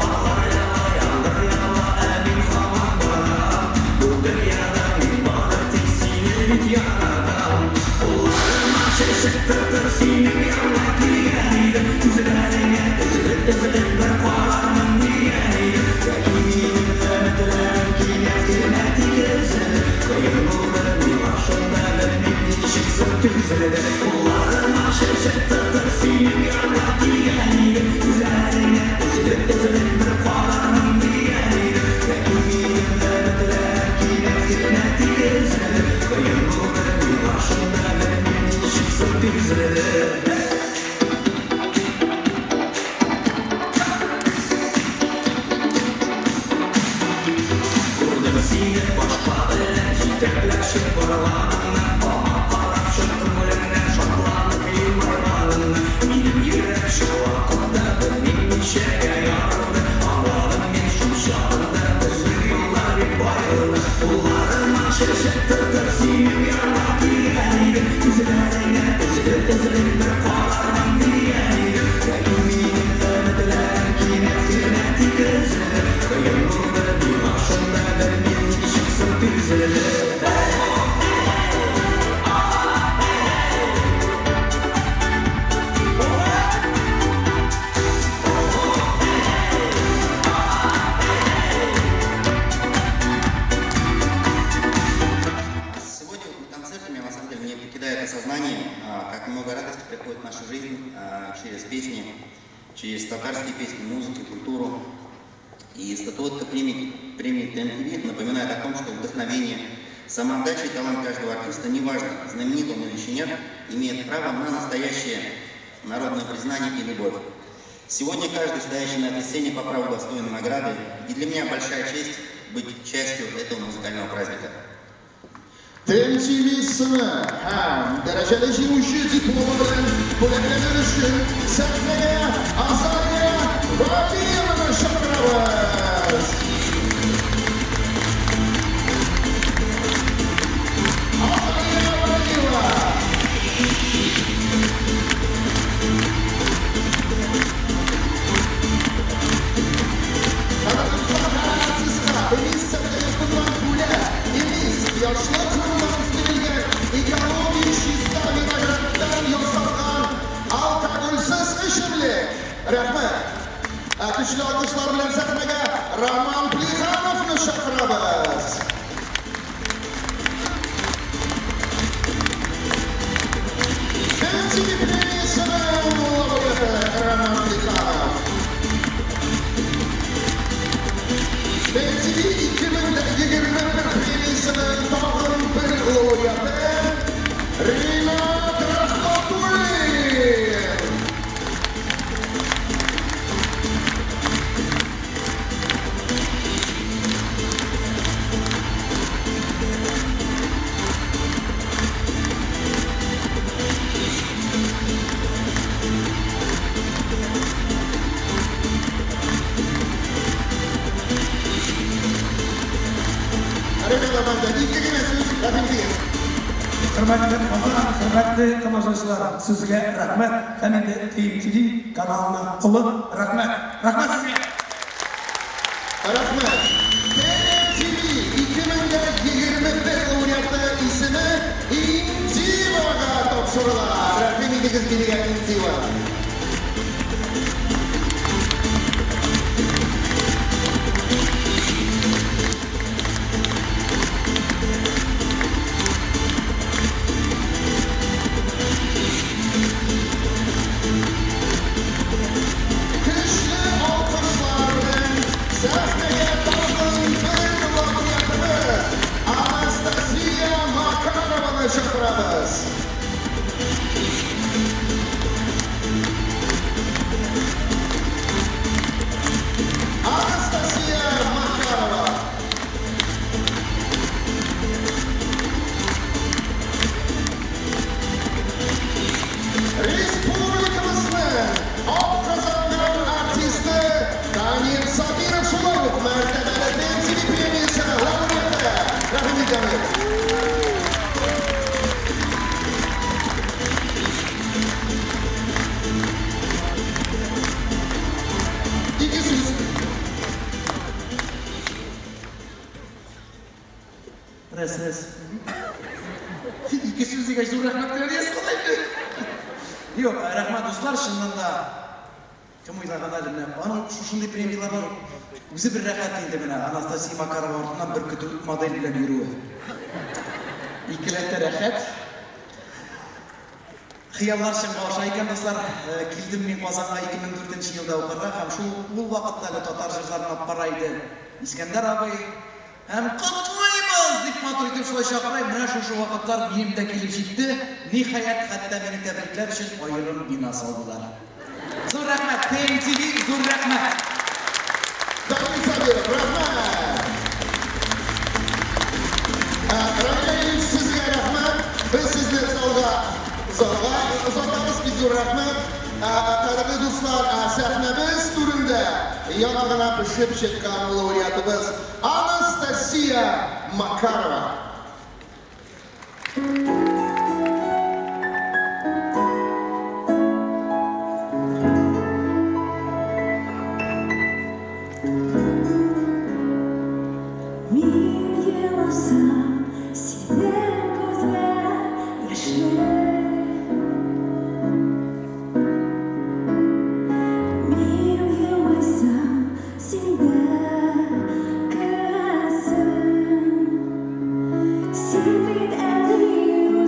F: Карлар ява, яңгыр ява, ә мин һаман барам. Бу дөньяда мин бары тик сине бит яратам. Кулларыма чәчәк тотып синең янга килгән идем. Күзләреңә өзелеп-өзелеп бер карармын дигән идем. Ләкин минем өметләрем кинәт кенә тик өзелде. Кыен булды миңа шунда, белмим ничек соң түзелде. Кулларыма чәчәк тотып синең янга килгән идем. Күзләреңә өзелеп-өзелеп бер карармын дигән идем. Ләкин минем өметләрем кинәт кенә тик өзелде. Кыен булды миңа шунда, белмим ничек соң түзелде. Күрдем сине башка белән җитәкләшеп барганыңны, аңа карап чын күңелеңнән шатланып елмайганыңны. Минем йөрәк шул вакытта белмим ничәгә ярылды. Аңладым мин шул чагында безнең юллар бик аерылды. Кулларыма чәчәк тотып синең янга килгән идем. Күзләреңә өзелеп-өзелеп бер карармын дигән идем. Ләкин минем өметләрем кинәт кенә тик өзелде. Кыен булды миңа шунда, белмим ничек соң түзелде.
G: Сегодня вот концерт меня на самом деле не покидает осознание, как много радости приходит в нашу жизнь через песни, через татарские песни, музыку, культуру. И статуэтка премии ТМТВ напоминает о том, что вдохновение, самоотдача и талант каждого артиста, неважно, знаменит он или еще нет, имеет право на настоящее народное признание и любовь. Сегодня каждый, стоящий на этой сцене, по праву достоин награды, и для меня большая честь быть частью этого музыкального праздника.
N: TMTV сыны һәм дәрәҗәле җиңүче дипломы белән бүләкләнер өчен сәхнәгә Азалия Вәлиеваны чакырабыз. Азалия Вәлиева. Артистка Элис сәхнәгә бүләк, Элис яшлык рулдан үстерелгән экологик чиста виноградтан ясалган алкогольсез эчемлек. Рәхмәт. Көчле алкышлар белән сәхнәгә Роман Плехановны чакырабыз. ТМТВ премиясенең лауреаты Роман Плеханов. ТМТВ 2021 премиясенең тагын бер лауреаты Ринат Рахматуллин. Ребята, банда, ике генә сүз, рәхим итегез.
H: Хөрмәтле кунаклар, хөрмәтле тамашачылар, сезгә рәхмәт. Һәм инде TMTV каналына олы рәхмәт. Рәхмәт сезгә.
N: Рәхмәт. TMTV 2021 лауреаты исеме Индивага тапшырыла. Рәхим итегез бирегә, Индива. Көчле алкышлар белән сәхнәгә тагын бер лауреатыбыз Анастасия Макарованы чакырабыз.
H: Рәсәс. Ике сүз дигәч, зур рәхмәт кенә диясе кала инде. Юк, рәхмәт, дуслар, чыннан да кем уйлаган әле менә аның шушындый премияләрнең үзе бер рәхәт инде менә Анастасия Макарова артыннан бер көтү модель белән йөрүе. Икеләтә рәхәт. Хыяллар чынга аша икән, дуслар. Килдем мин Казанга 2004 нче елда укырга һәм шул ул вакытта әле татар җырларын алып бара иде Искәндәр абый. Һәм котлыйбыз! Дип матур итеп шулай чакыра. Менә шушы вакытлар минем дә килеп җитте. Ниһаять, хәтта мине тәбрикләр өчен аерым бина салдылар. Зур рәхмәт, ТМТV, зур рәхмәт!
N: Дамир Сабиров, рәхмәт! Рамил Ильич, сезгә рәхмәт. Без сезне залга, залга озатабыз. Бик зур рәхмәт. Кадерле дуслар, сәхнәбез түрендә яңа гына пешеп чыккан лауреатыбыз Анастасия Макарова.
E: Мин еласам, синең күзгә яшьле. Мин елмайсам, син дә көләсең. Син бит әни.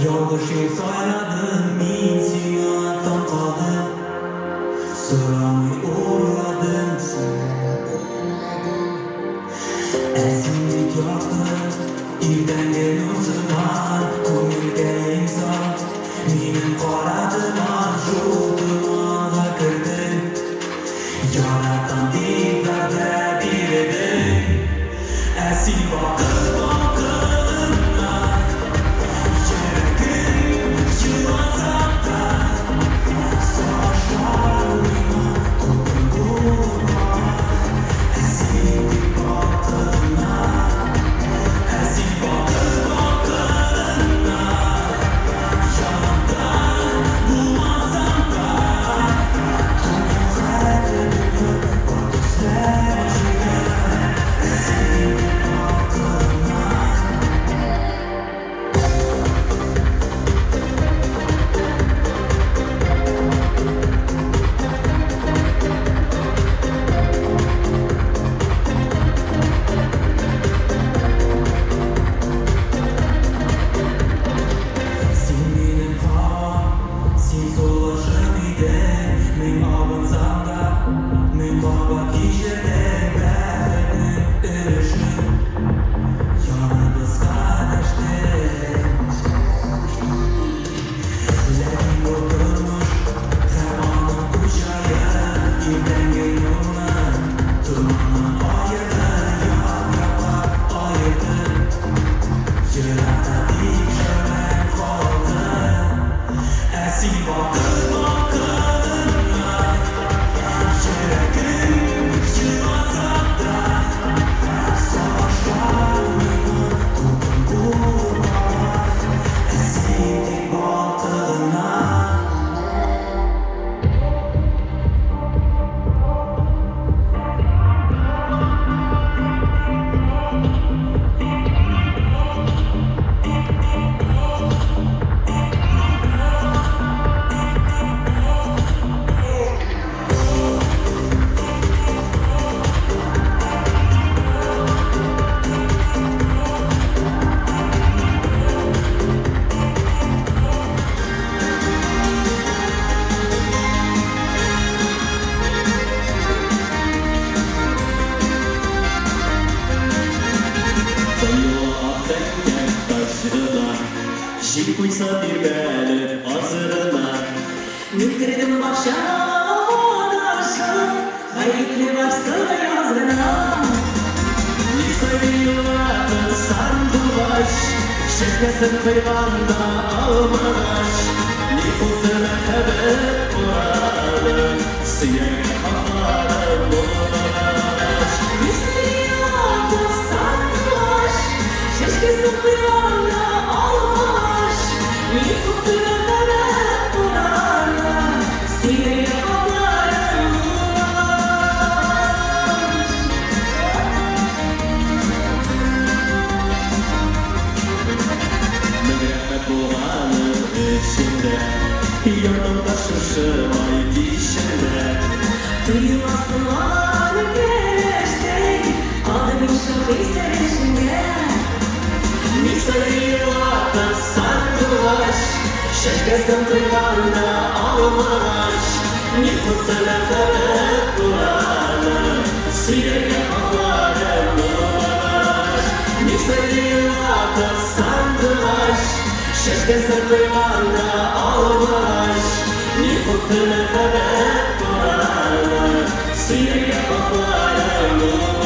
F: Ялгыш юл сайладым, мин сиңа таң калдым. Сорамый урладым, Ә син бит якты, иртәнге нур сыман, Күңелкәем саф, минем кара томан. Шул томанга кердең, яратам дип вәгъдә бирдең. Ә син балкып балкына, йөрәгем еласа да, Сагышлар миңа дулкын булып ага. Ә син тик балкына, ә син балкып балкына, Янымда булмасаң да, Күңел хәтле дөнья бар төсләр җыя. Ә син тик балкына. Син минем һавам, син сулышым идең. Мең абынсам да, мең кабат кичердең. Бәхетнең өлешен яныбызга дәштең. Ләкин бу тормыш һәм аның үз җае. Иртәнге нурны томаннан аерды, як-якка аерды. Еракта тик шәүләң калды. Ә син балкып балкына, йөрәгем еласа да, Сагышлар миңа дулкын булып ага. Ә син тик балкына. Коела ак таш гына, Җил куйса тирбәлеп азгына.
E: Мин кердем бакчага адашып, Гаепле барсы язгына.
F: Ни сайрый еллатып сандугач, Чәчкәсен койганда алмагач. Ни купты мәхәббәт бураны, Сөяргә хакларым булмагач.
E: Ни сайрый еллатып сандугач, Чәчкәсен койганда алмагач. Ни купты мәхәббәт бураны, Сөяргә хакларым булмагач.
F: Мең рәхмәт булганың өчен дә, Янымда шушы май кичендә.
E: Тоеласың кәләштәй, Калдым мин шул хисләр эчендә.
F: Ни сайрый еллатып сандугач, Чәчкәсен койганда алмагач. Ни купты мәхәббәт бураны, Сөяргә хакларым булмагач. Ни сайрый еллатып сандугач, Чәчкәсен койганда алмагач. Ни купты мәхәббәт бураны, Сөяргә хакларым булмагач.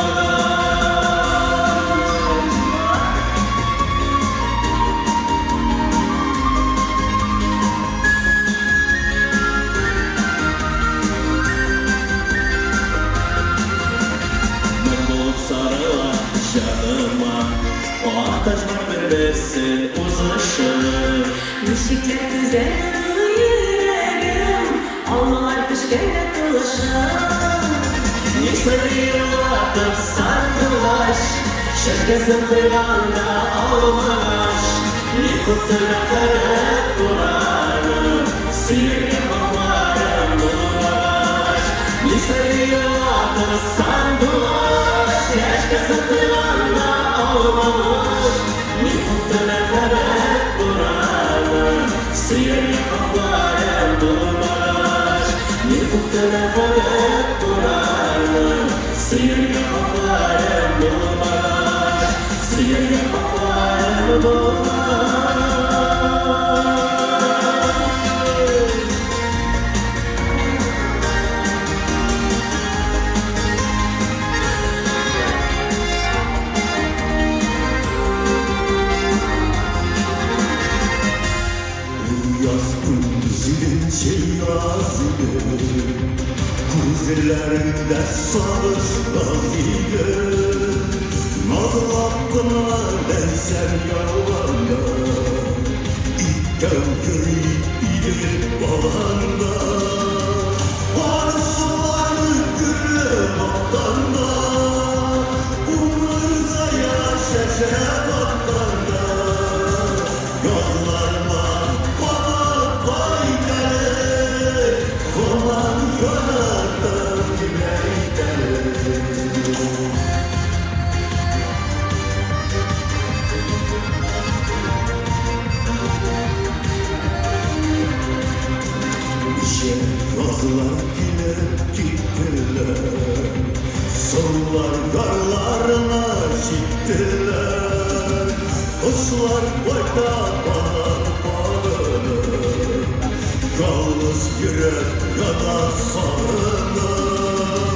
F: Моң булып сарыла җаныма, Ак таҗлар бер-берсен узышып.
E: Ничекләр түзә йөрәгем, Алмалар пешкәндә тулышып.
F: Ни сайрый еллатып сандугач, Чәчкәсен койганда алмагач. Ни купты мәхәббәт бураны, Сөяргә хакларым булмагач. Ни сайрый еллатып сандугач, Чәчкәсен койганда алмагач. Ни купты мәхәббәт бураны, Телефон турармын, сөяргә хакларым булмагач, сөяргә хакларым булмагач. Яз 17-нче яз иде, күзләреңдә сагыш наз иде. Назлап кына Ләйсән ярларында, икәү йөри идек баланда. Каршылары гөлләп атканда, умырзая чәчәк атканда. Язларыма кабат кайт әле, һаман яраттым дип әйт әле. Ничә язлар килеп киттеләр, сыллар ярларына җиттеләр. Кошлар кайта канат кагынып, ялгыз йөрәк яна сагынып.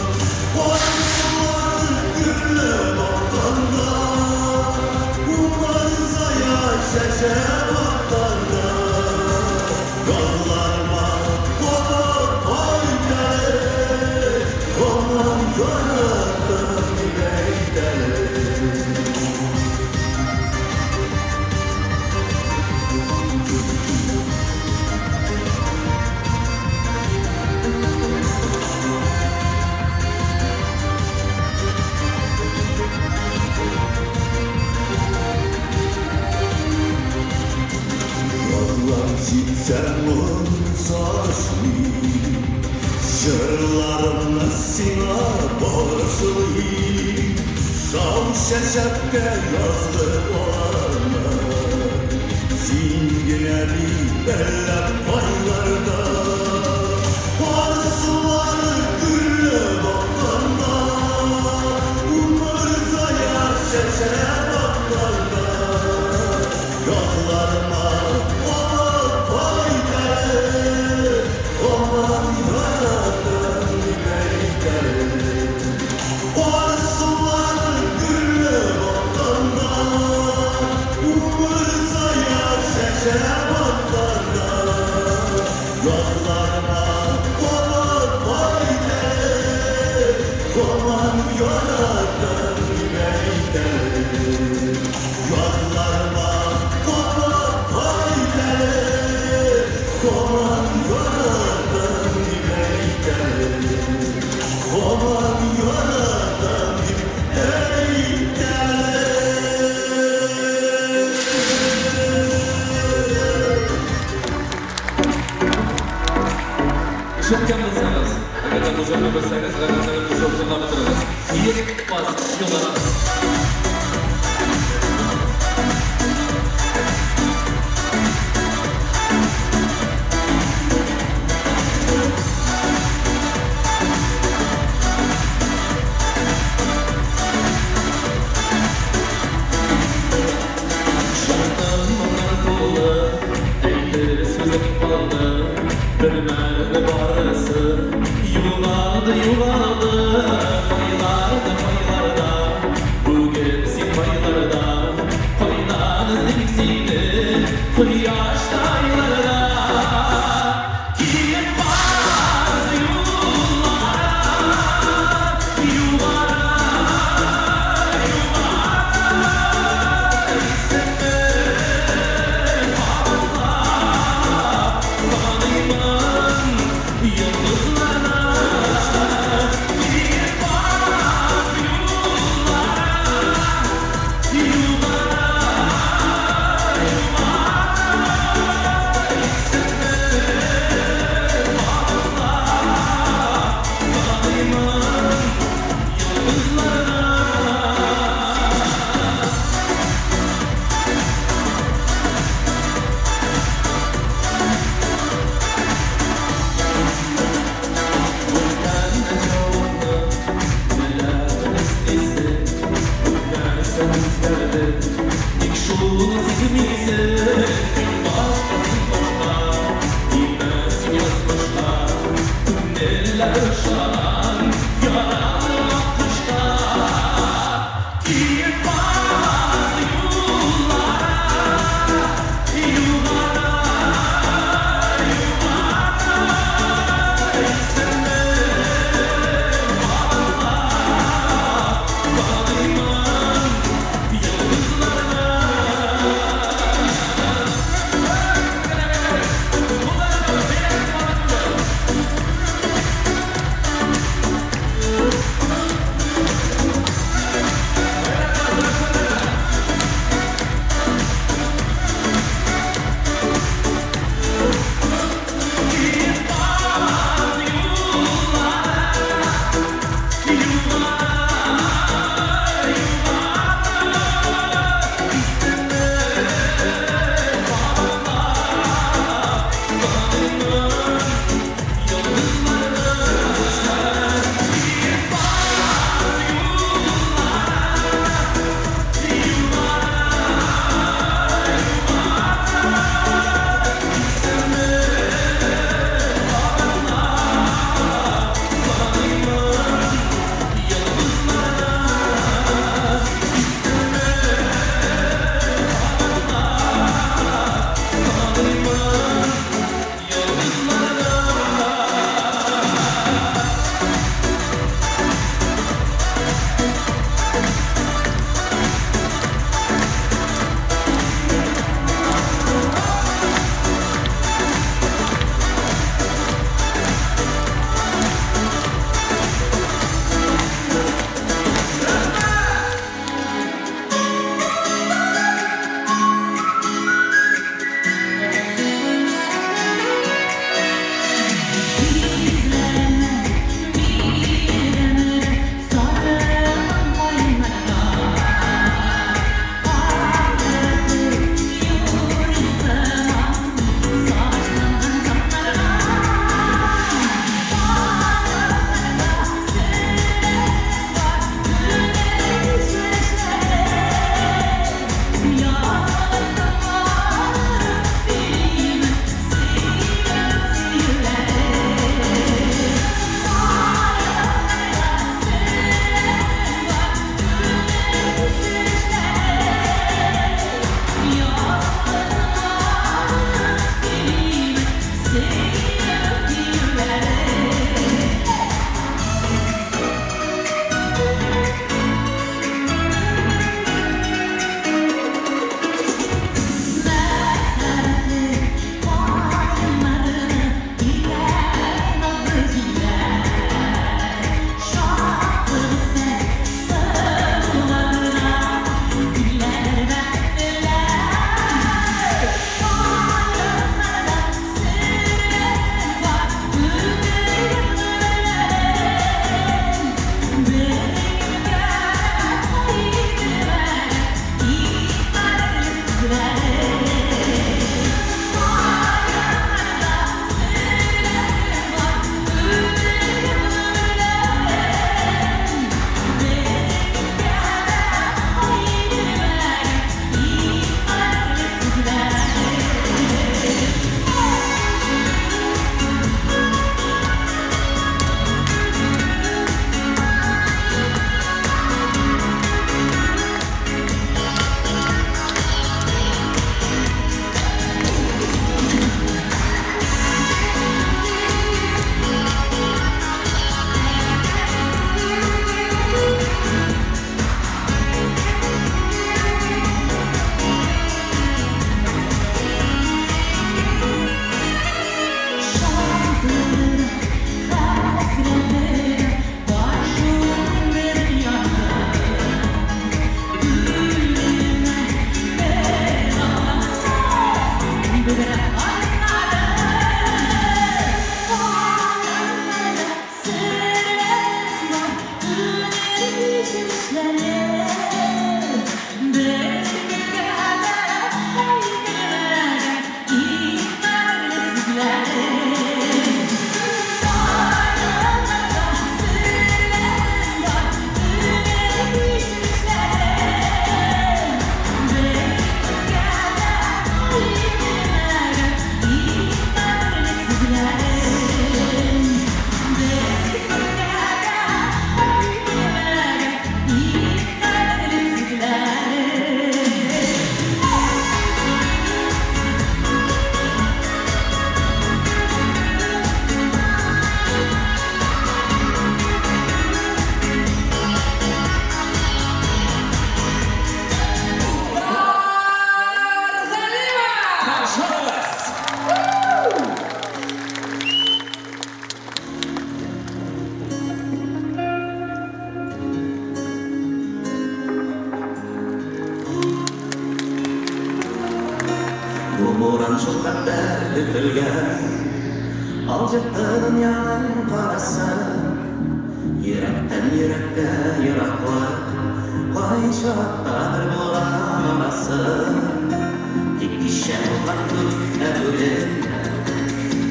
F: Каршылар гөлләп атканда, умырзая чәчәк атканда. Язларыма кабат кайт әле, һаман яраттым дип әйт әле. Язлар җитсә моң сагышлый, җырларымны сиңа багышлыйм. Шау чәчәккә язгы аларны, син генә бит әллә кайларда. Каршылары гөлләп атканда, умырзая чәчәк атканда. Язларыма кабат кайт әле, һаман яраттым дип әйт әле. Каршылары гөлләп атканда, умырзая чәчәк атканда. Язларыма кабат кайт әле, һаман яраттым дип әйт әле. Язларыма кабат кайт әле, һаман яраттым дип әйт әле. Һаман яраттым дип әйт әле.
R: Ишеткән булсагыз, әгәр дә бу җырны белсәгез, рәхәтләнеп кушылып җырлап утырыгыз. Киек каз юллары. Шартым моңнар тулы, әйтер сүзем калды, бер мәлне барысы югалды, югалды, кайларда, кайларда. Бүген
F: көтелгән. Алҗытты дөньяның карасы. Йөрәктән йөрәккә ераклык, кайчактадыр булган арасы. Тик кичә булган күк, ә бүген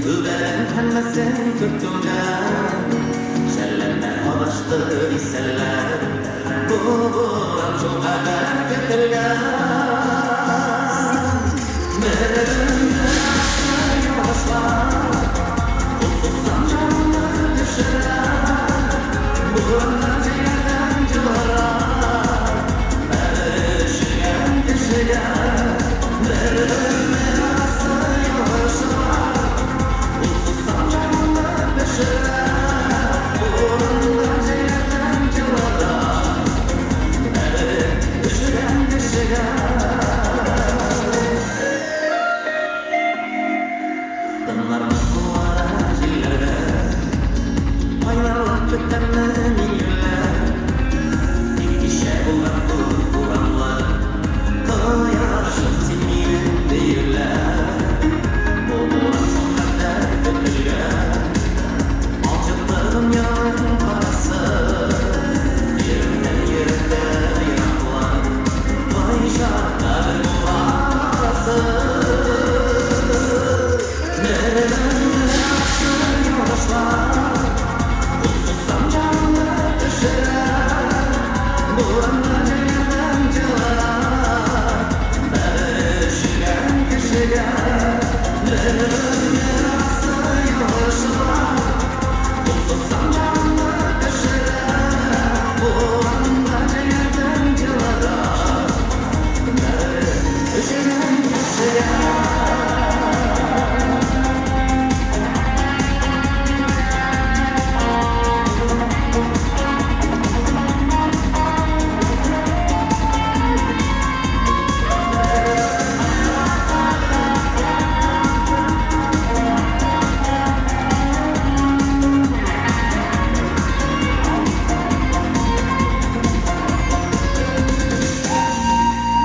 F: түбәдән һәммәсен көтүдән. Шәлләмә адашты дисәләр, бу буран шулкадәр көтелгән. Бер-береңне юлдашлар, кул сузсаң җаныңны төшерә. Бураннар җәйләрдән җылырак, бәгыре өшегән кешегә. Бер-береңне арасы юлдашлар, кул сузсаң җаныңны төшерә. Бураннар җәйләрдән җылырак, бәгыре өшегән кешегә. Тыннарны куара җилләргә, кайнарлык көтәмме мин юләр. Тик кичә булган күк буранлы, кояшым син минем диюләр. Бу буран шулкадәр көтелгән, алҗытты дөньяның карасы. Йөрәктән йөрәккә ераклык, кайчактадыр булган арасы. Бер-береңне арасы юлдашлар, кул сузсаң җаныңны төшерә. Бураннар җәйләрдән җылырак, бәгыре өшегән кешегә. Бер-береңне арасы юлдашлар, кул сузсаң җаныңны төшерә. Бураннар җәйләрдән җылырак, бәгыре өшегән кешегә.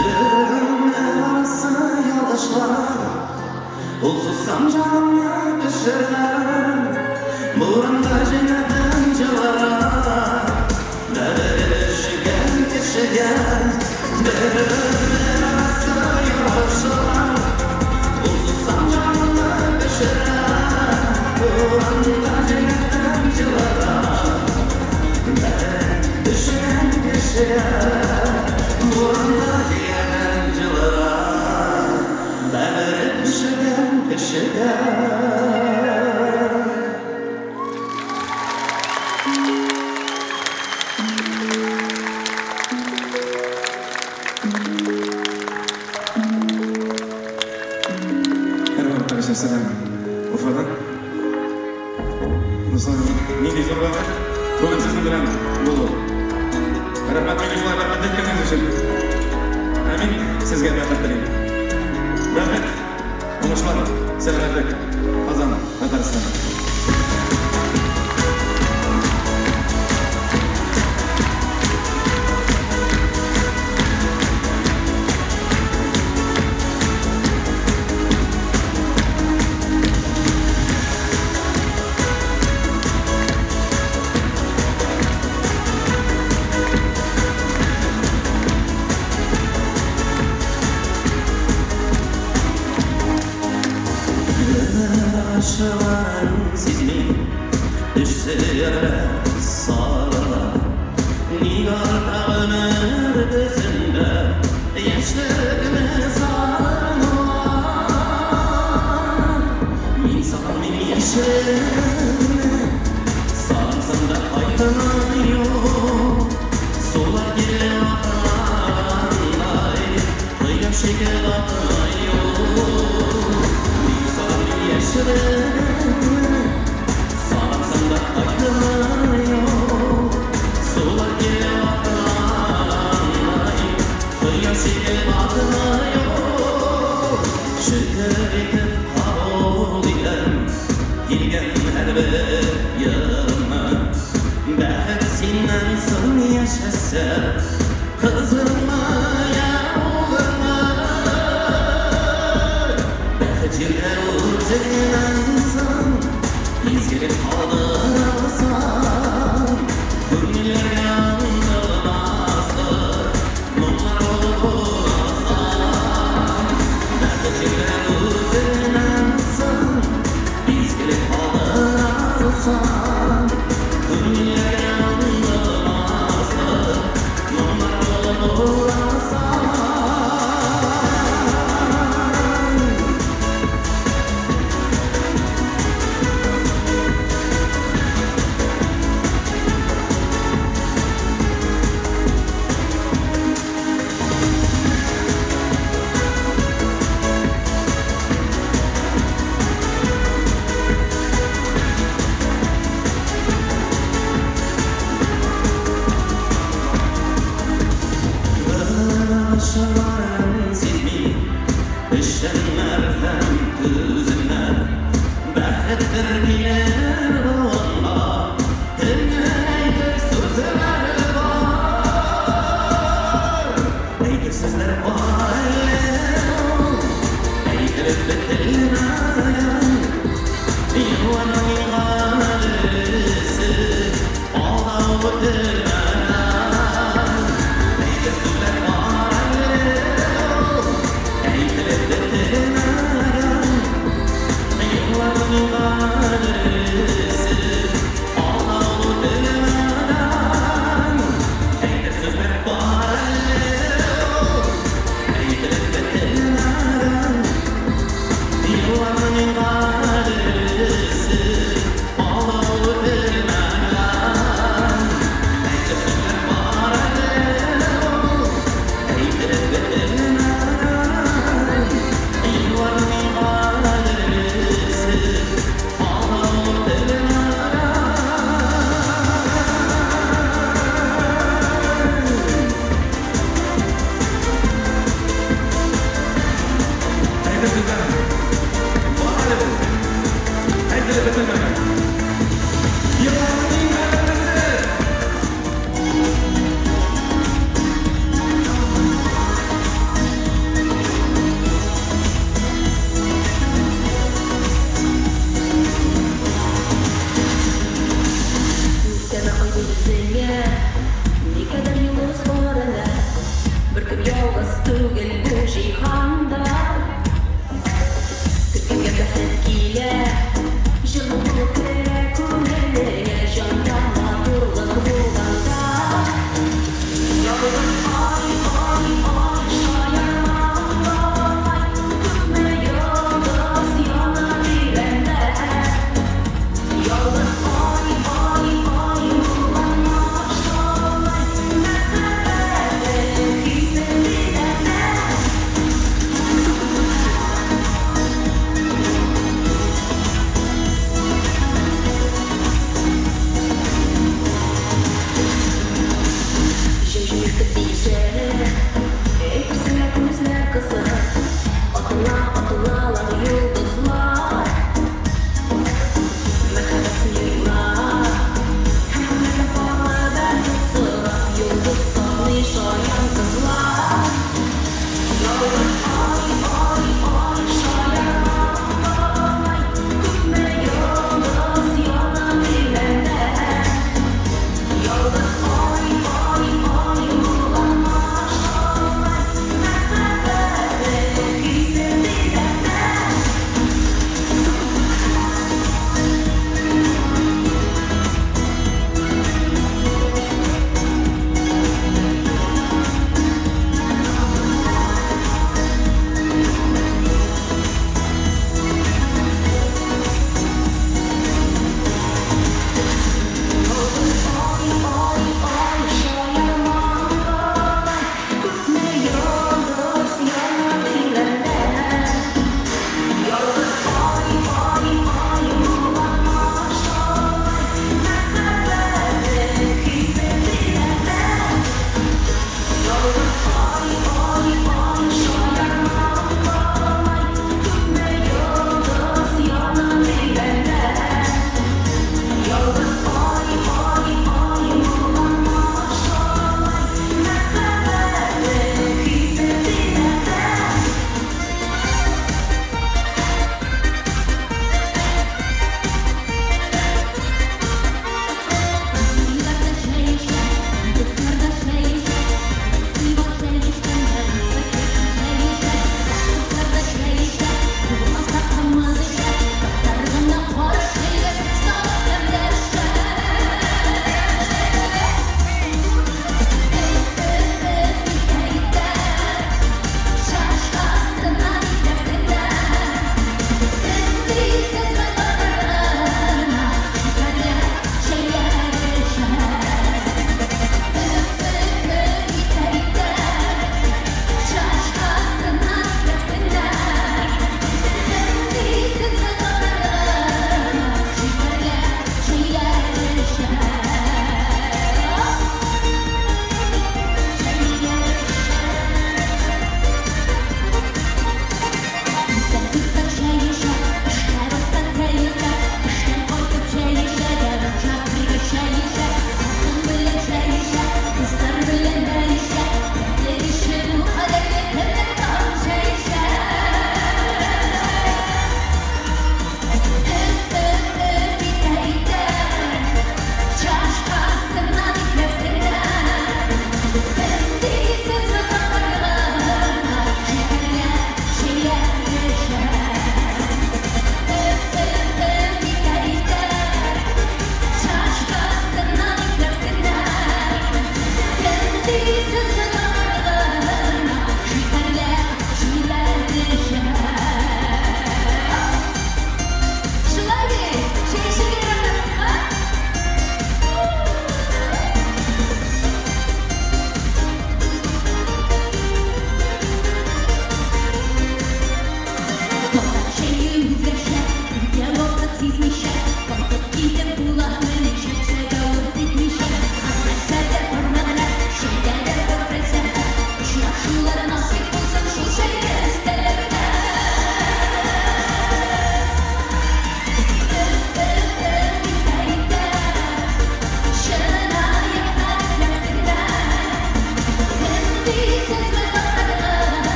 F: Бер-береңне арасы юлдашлар, кул сузсам җанымны төшерә. Буранда җәйләрдән җылырак, бәгыре өшегән кешегә. Бер-береңне арасы юлдашлар, кул сузсам җанымны төшерә. Буранда җәйләрдән җылырак, бәгыре өшегән кешегә. Буранда җәйләрдән җылырак, бәгыре өшегән кешегә.
I: Һәрвакыттагыча сәлам Уфадан. Дуслар, нинди зур бәхет бүген сезнең белән булу. Рәхмәт мине шулай бәхетле иткәнегез өчен. Ә мин сезгә бәхет телим. Бәхет, уңышлар, сәламәтлек. Казан, Татарстан.
F: Ашыларын сизмим, төшләре сарыла. Ник арта гомер төсендә яшьлегемне сагынулар. Мин сагынмыйм яшьлегемне, сагынсам да кайтымы юк. Сулар кире аккандай, кояш шикелле атмай юк. Мин сагынмыйм яшьлегемне, сагынсам да кайтымы юк. Сулар кире аккандай, кояш шикелле атмай юк. Шөкер итеп кабул итәм килгән һәрбер елымны. Бәхет синнән соң яшәсә, кызыңмы я улыңмы? Бәхет җирдә үз Үзеңнән соң изгелек калдырасың, күңелләргә онытылмаслык моңнар булып уралсаң. Бәхет җирләр үзеңнән соң изгелек калдырасың, күңелләргә онытылмаслык моңнар булып уралсаң. Шарарын сизми, эшчәннәр һәм түземнәр, бәхеттер килер буынга, кемнең әйтер сүзләре бар? Әйтер сүзләр бар әле ул, әйтелеп бетелмәгән. Елларның иң кадерлесе, алдау үтелмәгән. Әйтер сүзләр бар әле ул, әйтелеп бетелмәгән. Елларның иң кадерлесе, алдау үтелмәгән. Әйтер сүзләр бар әле ул, әйтелеп бетелмәгән. Елларның иң кадерлесе, алдау үтелмәгән. Әйтер сүзләр бар әле ул, әйтелеп бетелмәгән. Елларның иң кадерлесе, алдау үтелмәгән.
I: Әйтер сүзләр бар әле ул, әйтелеп бетелмәгән. Елларның иң кадерлесе.
E: Үртәмә кайгы үзеңә, никадәр йолдыз бар әле. Беркем ялгыз түгел бу җиһанда. Көткәнгә бәхет килә, җылы булып керә күңелеңә.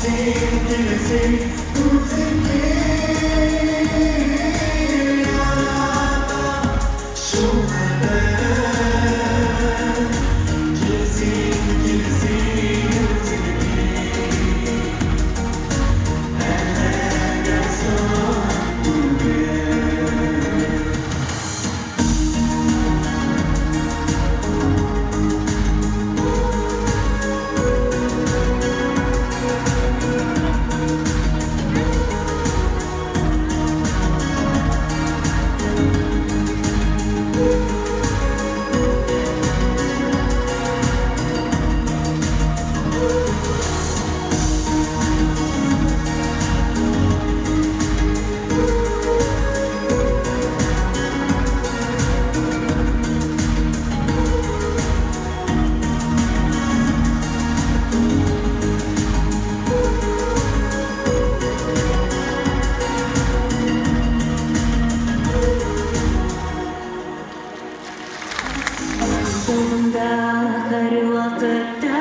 F: Килсен, килсен, үзеңне яратам шулкадәр. Килсен, килсен, үзеңне әлегә соң түгел.
E: Юлыңда һәрвакытта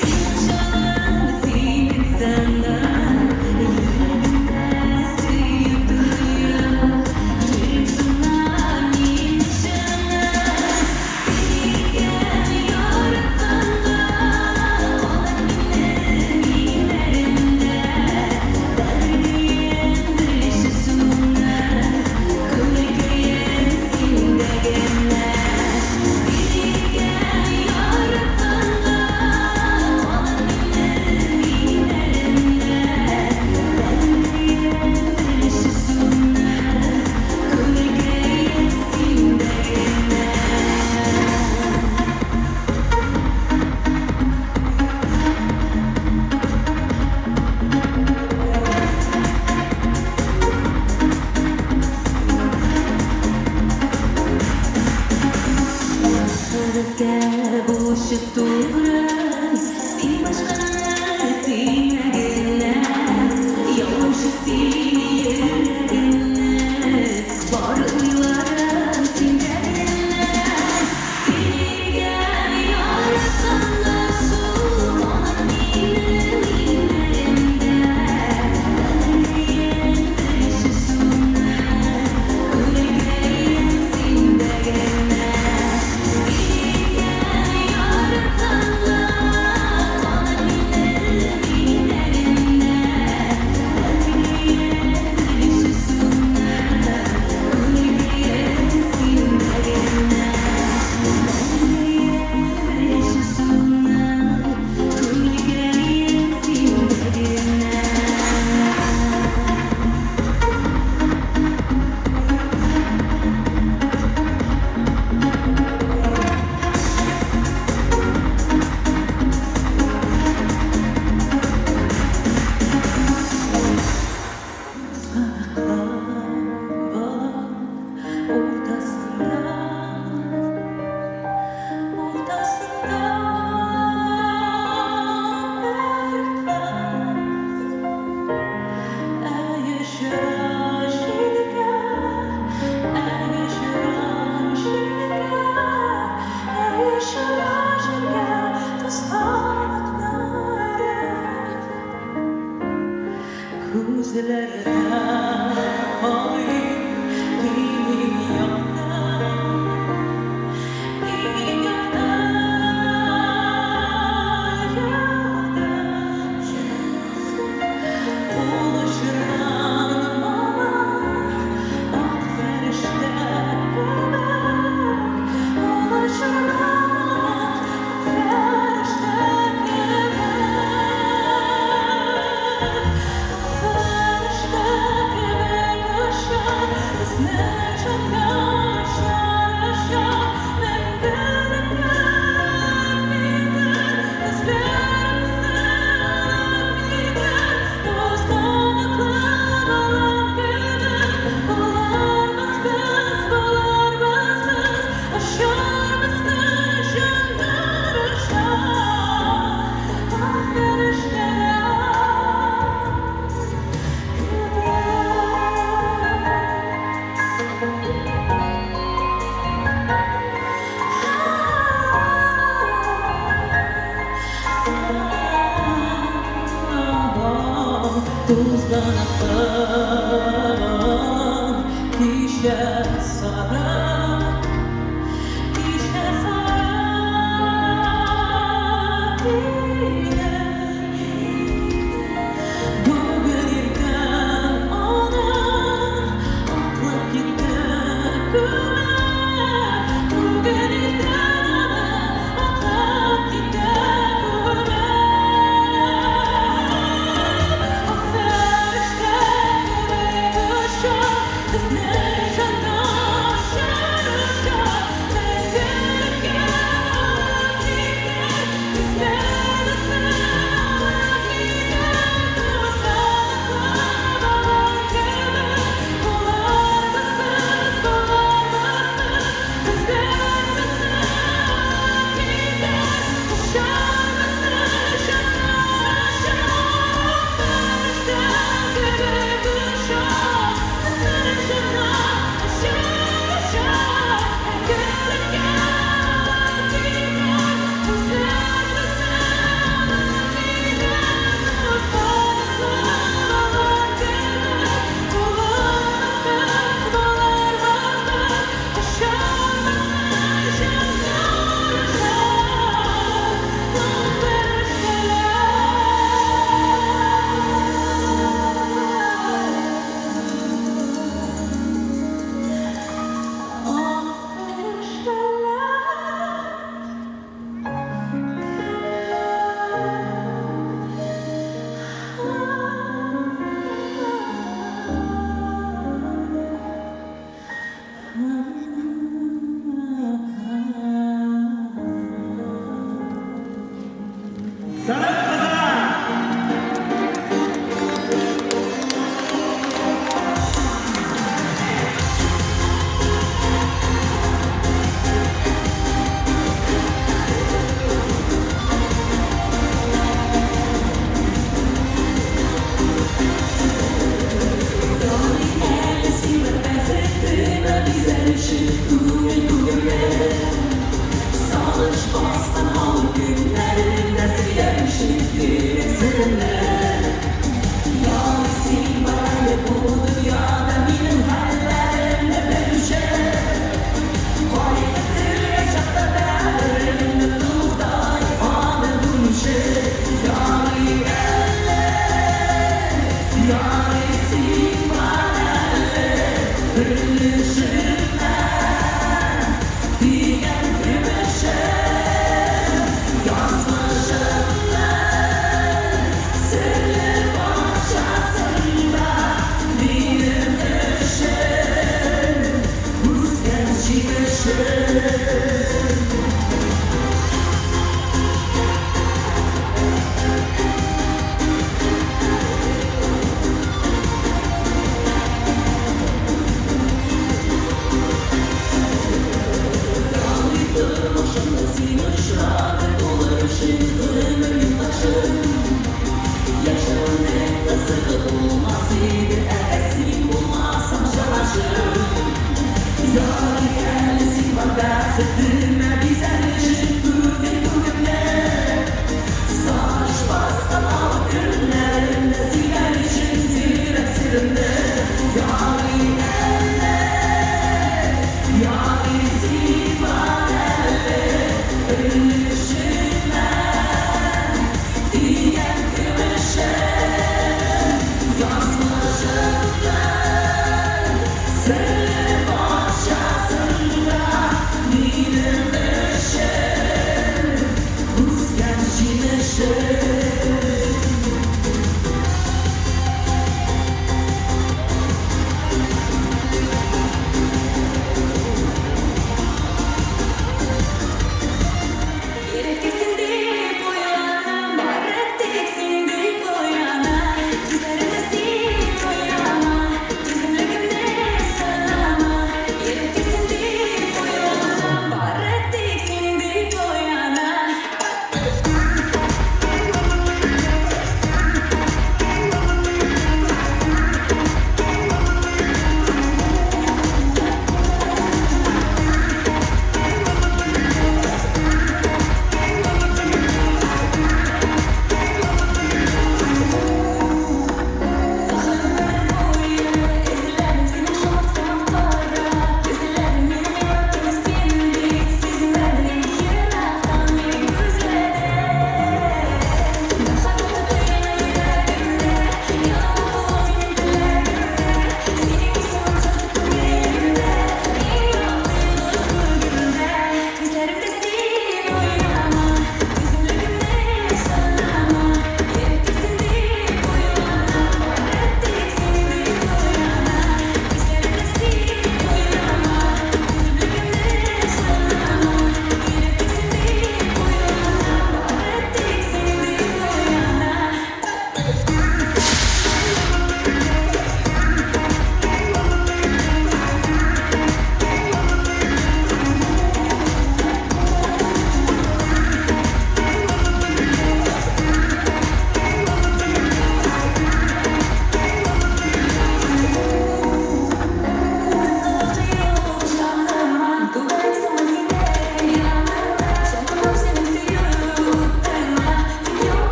E: син җаным, синең сәннән. Йөрәгемдә сөеп тоям, йөрәк мин җаным. Сөйгән яратканга калыр минем иңнәремдә. Кадерлем беренче шуны, күңелкәем синдә генә. Сөйгән яратканга калыр минем иңнәремдә. Кадерлем беренче шуны, күңелкәем синдә генә. Гадәттә булучы тугры, син башканы сөймәгәннәр. Яучы син йөрәгемне, бар уйларым синдә генә. Сөйгән яратканга шул канат минем иңнәремдә. Кадерлем беренче шуны, күңелкәем синдә генә. Сөйгән яратканга калыр минем иңнәремдә. Кадерлем беренче шуны, күңелкәем синдә генә. Кадерлем беренче шуны, күңелкәем синдә генә. Уртасында, уртасында бер таз. Әй очыра җилгә, әй очыра җилгә, әй очыра җилгә тузганакны өреп. Күзләрдә ай киң якта, киң якта, якта. Ул очырган мамык ак фәрештә кебек, ул очырган мамык фәрештә кебек, фәрештә. Тузганакын кичә сара, кичә сара килә. Бүген иртән аның аклып китте күңел. Бүген иртән аның аклып китте күңел. Ак фәрештә кебек оча, безнең җаннар оча, мәңгелеккә алып китәр, безне алып китәр. Тузганаклы кебек булырбыз без, булырбыз без, безләр безне алып китәр, очар безнең җаннар оча, фәрештә кебек оча, безнең җаннар оча, оча, мәңгелеккә алып китәр, безләр безне алып китәр. Тузганаклы кебек булырбыз без, булырбыз без, очар безнең җаннар оча, ак фәрештәләр. Ак фәрештәләр.
F: Сәлам, Казан!
E: Ярый әле син бәхетемә бизәлүче күңел күңелне. Сагыш баскан авыр көннәреңдә сөйләүче йөрәк серемне. Ярый син бар әле бу дөньяда минем хәлләремне белүче. Кайгы телгән чакта бәгыремне тугдай аны бүлүче. Ярый әле, ярый син бар әле, өлешемә тигән көмешем, язмышымның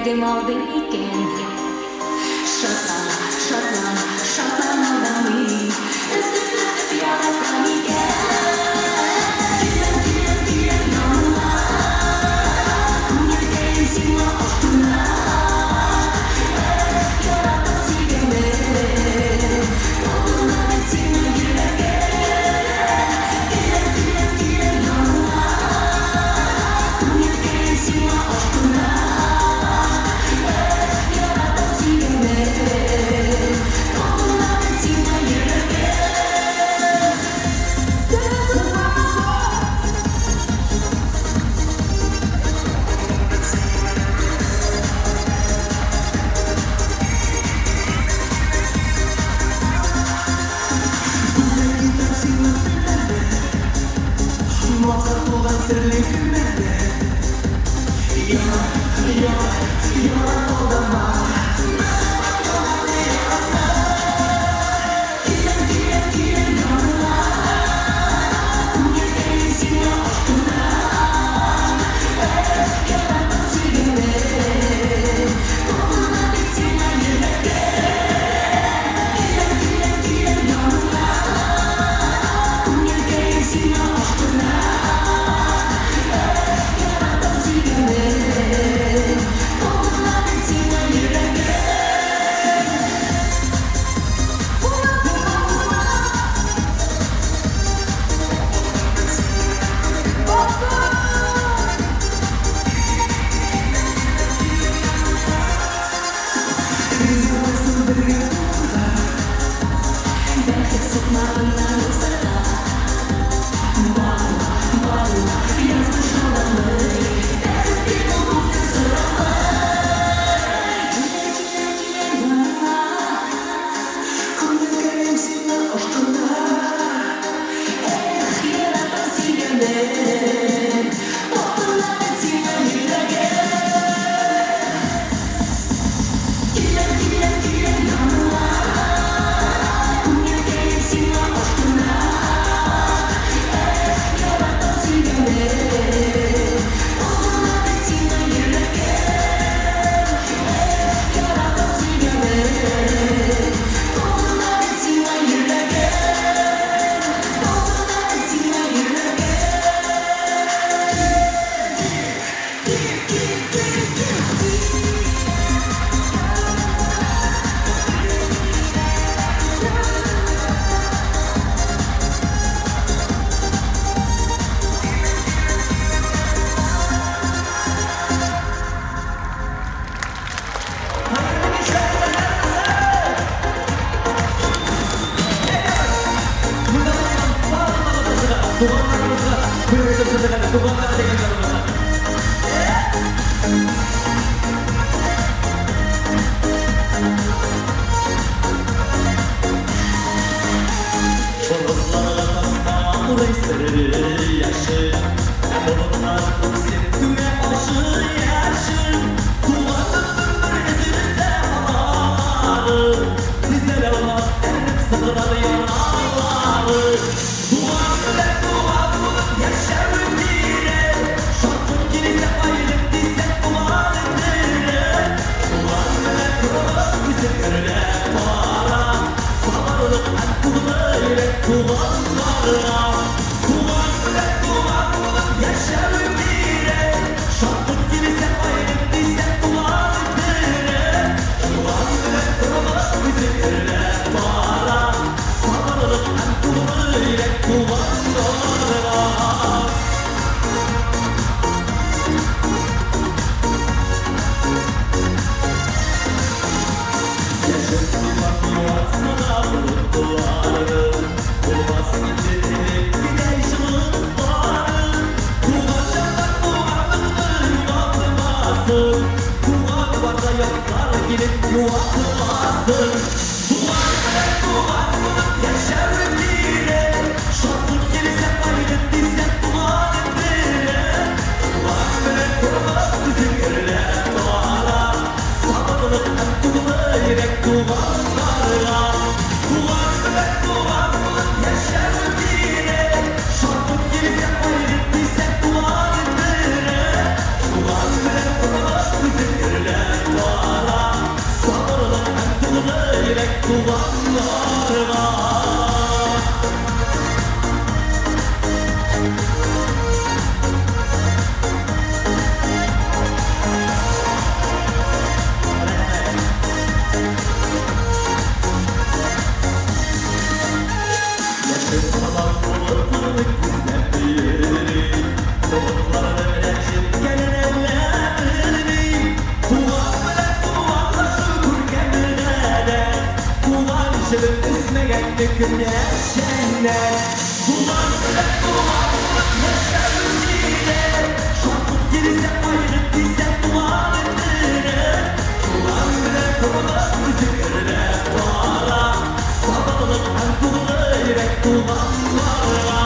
E: Йөрәгем алдый икән. Шатлан, шатлан, шатлан алдамый. Өзеп-өзеп яратам икән. Киләм, киләм, киләм яныңа. Күңелкәем сиңа ашкына. Эх, яратып сөйгәнем. Талпына бит сиңа йөрәгем. Киләм, киләм, киләм яныңа. Күңелкәем сиңа ашкына. Эх, яратып сөйгәнем. Талпына бит сиңа йөрәгем.
F: Бүләк итәм сиңа телләрне, Назга тулган серле көннәрне. Ярат, ярат, ярат алдама.
E: Киләм, киләм, киләм яныңа. Күңелкәем сиңа ашкына. Эх, яратып сөйгәнем. Талпына бит сиңа йөрәгем. Киләм, киләм, киләм яныңа. Күңелкәем сиңа ашкына. Эх, яратып сөйгәнем. Талпына бит сиңа йөрәгем.
F: Риза булсын бергә булырга.
E: Бәхет сукмагыннан узарга. Бару, бару, язмыш алдамый. Бәхет бит ул күптән сорамый. Килә, килә, килә яныңа.
F: Күңелкәем сиңа ашкына.
E: Эх, яратып сөйгәнем. Талпына бит сиңа йөрәгем. Киләм, киләм, киләм яныңа. Күңелкәем сиңа ашкына. Эх, яратып сөйгәнем. Талпына бит сиңа йөрәгем. Эх, яратып сөйгәнем. Талпына бит сиңа йөрәгем. Талпына бит сиңа йөрәгем.
A: Туганнарыбызга бүләк итеп күрсәтәләр, туганнар дигән җырыбызны. Болытларга таска урый серле яшел, Болытлар үксеп түгә ачы яшел. Туганымның бер өзелсә алары, Төзәлә алмас әрнеп сыгырар яралары. Туган белән туган булып яшәвем кирәк. Шатлык килсә аерып дисәң туган терек. Туган белән тормыш үзе гөрләп бара. Сабырлык һәм тугры йөрәк туганнарга. Туган белән туган булып яшәвем кирәк. Шатлык килсә аерып дисәң туган терек. Туган белән тормыш үзе гөрләп бара. Сабырлык һәм тугры йөрәк туганнарга. Яшел сыйфат юатса да болытларны, Булмас инде элеккедәй җылытлары. Туган җаннар туганлыкны югалтмасын, Туган барда ятлар килеп юатмасын. Туган белән туган булып яшәвем кирәк. Шатлык килсә аерып
F: туганнарга. Яшел сабан болытларны күзләп йөри, болытларны белән җиткәнен әллә белмим. Туган белән туганлашу күркәм гадәт, туган җебен өзмәгәнне көнләшәләр. Туган белән туган булып яшәү кирәк, шатлык килсә, кайгы килсә, туган терәк. Туган белән тормыш үзе гөрләп бара, сабырлык һәм тугры йөрәк туганнарга.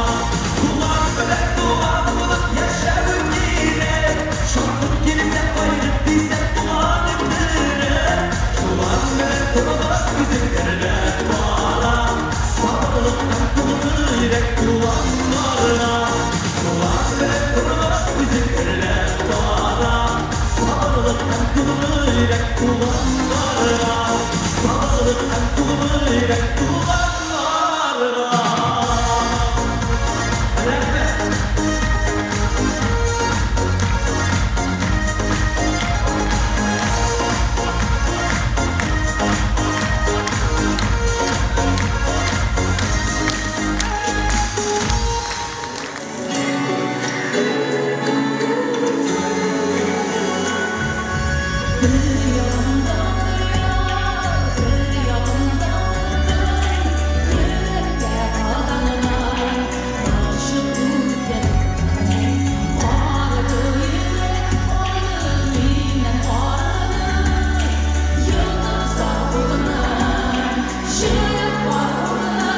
F: Туган белән туган булып яшәү кирәк, шатлык килсә, кайгы килсә, туган терәк. Туган белән тормыш үзе гөрләп бара, сабырлык һәм тугры йөрәк туганнарга. Туган белән тормыш үзе гөрләп бара, сабырлык һәм тугры йөрәк туганнарга. Сабырлык һәм тугры йөрәк туганнарга. Рәхмәт.
E: Бер ягымда кояш, бер ягымда йөрәккә кадалган гашык үткән көн. Арыды йөрәк, алды миннән арыны, йотып сафлыгны, җыеп баруны.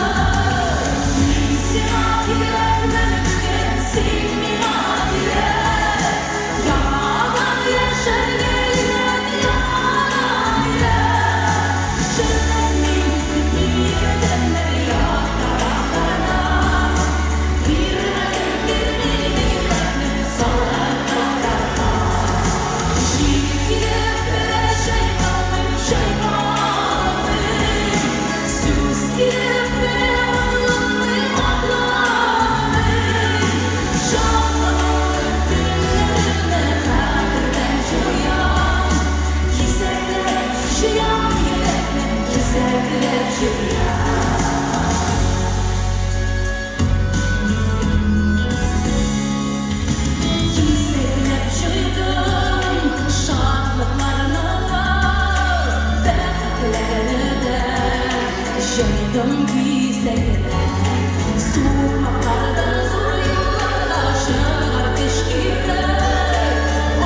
E: Мин сиңа кирәкмен бүген, син миңа кирәк. Яңадан яшәргә өйрәт, яңадан өйрәт. Шелтәнмим, көтмим йөрдемнәр як тарафлардан. Бирмәдем, бирмим йөрәкне салып таптарга. Җил килеп керә, чайкалмыйм, чайкалмыйм. Сүз килеп керә, атланмыйм, атланмыйм. Шатлыгымны, төннәремне хәтердән җуям. Кисәкләп җыям йөрәкне, кисәкләп җыям. Кисәкләп җыйдым шатлыкларны да, бәхетләрне дә җыйдым кисәкләп. Сукмакларда зур юлларда чыгар көч кирәк.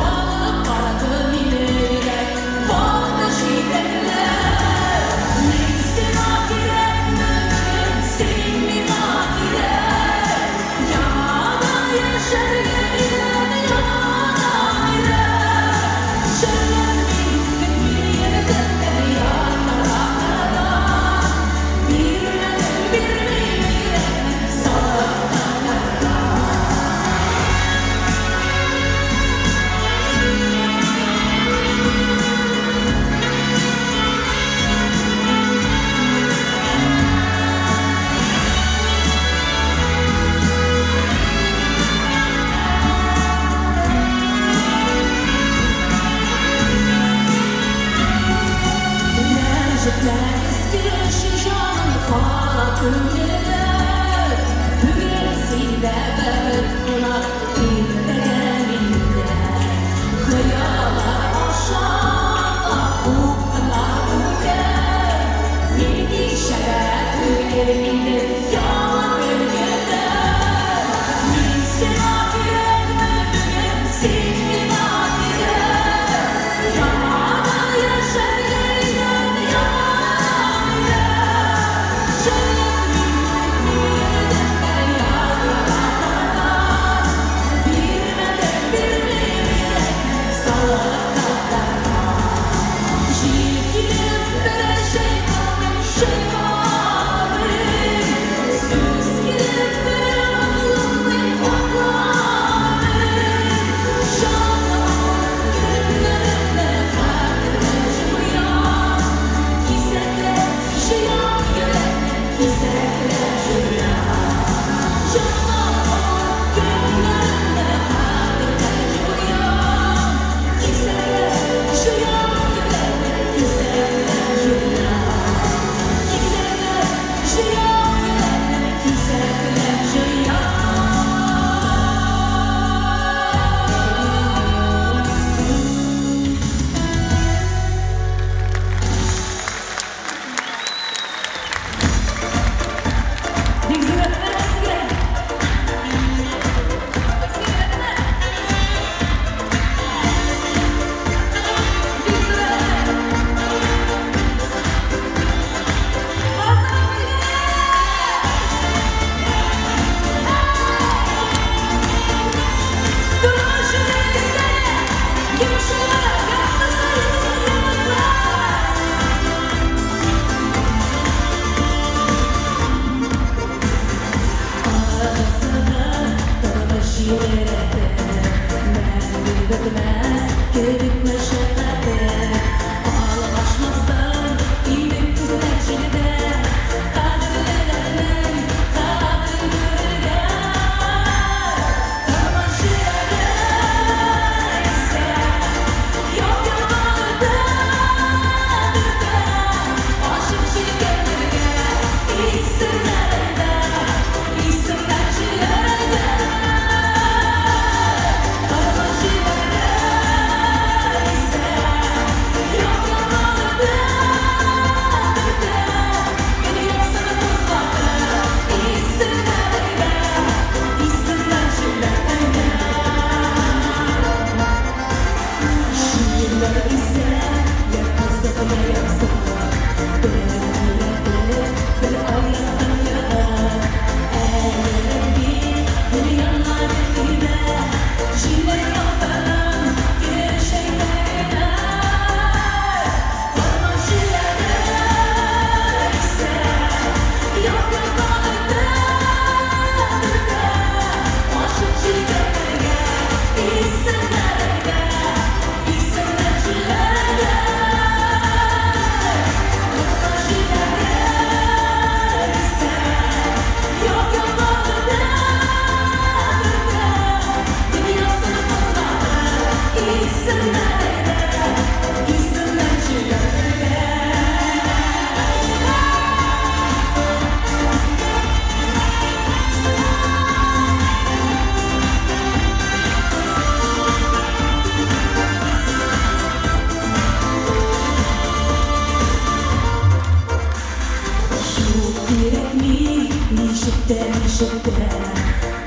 E: Алып барды мине йөрәк, барды җитәкләп. Мин сиңа кирәкмен бүген, син миңа кирәк. Яңадан яшәргә өйрәт, яңадан өйрәт. Шелтәнмим, көтмим йөрдемнәр як тарафлардан. Бирмәдем, бирмим йөрәкне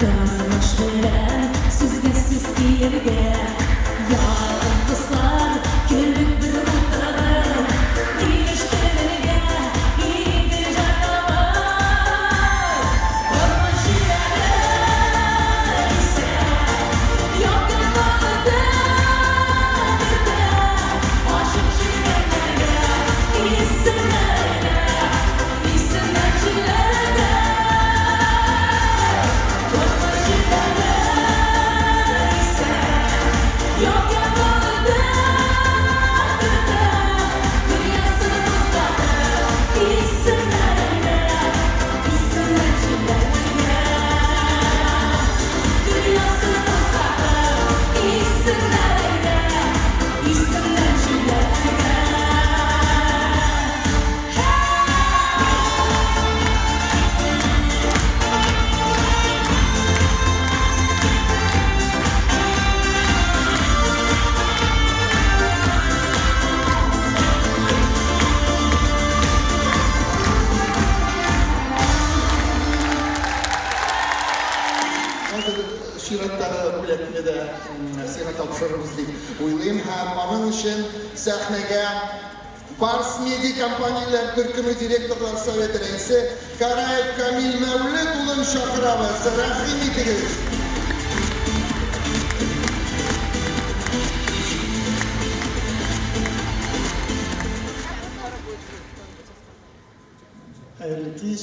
E: Тормыш белән сүзгә-сүз килергә. Ялгызлар кебек бер утырып, килештерергә иде җанымай. Тормыш җилләре исә, якынлыкны төртә. Ачык җилкәннәргә исемнәргә, исемнәр җилләргә. Тормыш җилләре исә, якынлыкны төртә. Дөньясын кузгатып, исемнәргә, исемнәр җилләргә. Дөньясын кузгатып, исемнәргә, исемнәр җилләргә.
N: Хәзер чираттагы бүләкне дә сиңа тапшырырбыз дип уйлыйм һәм аның өчен сәхнәгә Барс Медиа компанияләр төркеме директорлар советы рәисе Караев Камил Мәүлет улын чакырабыз. Рәхим итегез.
J: Хәерле кич.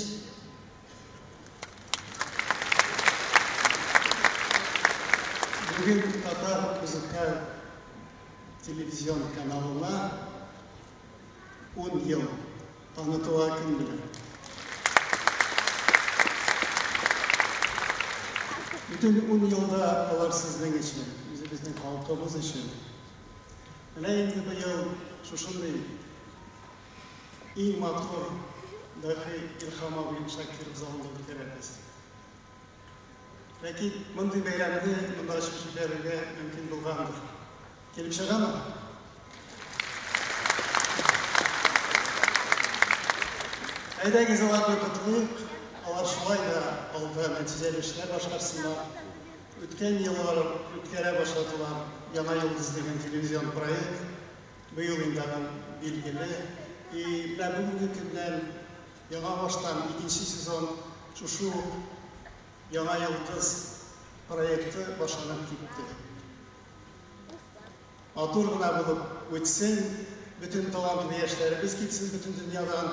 J: Бүген Татар музыкаль телевизион каналына 10 ел танытыла кем белә. Бөтен 10 елда алар сезнең өчен, үзебезнең халкыбыз өчен. Менә инде быел шушындый иң матур дахи Илһам абый Шакиров залында үткәрәбез. Ләкин мондый бәйрәмне монда ачып җибәрергә мөмкин булгандыр. Килеп чыгамы? Әйдәгез аларны котлыйк. Алар шулай да алда нәтиҗәле эшләр башкарсыннар. Үткән еллар үткәрә башладылар Яңа йолдыз дигән телевизион проект. Быел инде аның билгеле. И менә бүгенге көннән яңа баштан икенче сезон шушы ук Яңа йолдыз проекты башланып китте. Матур гына булып үтсен, бөтен талантлы яшьләребез килсен бөтен дөньядан.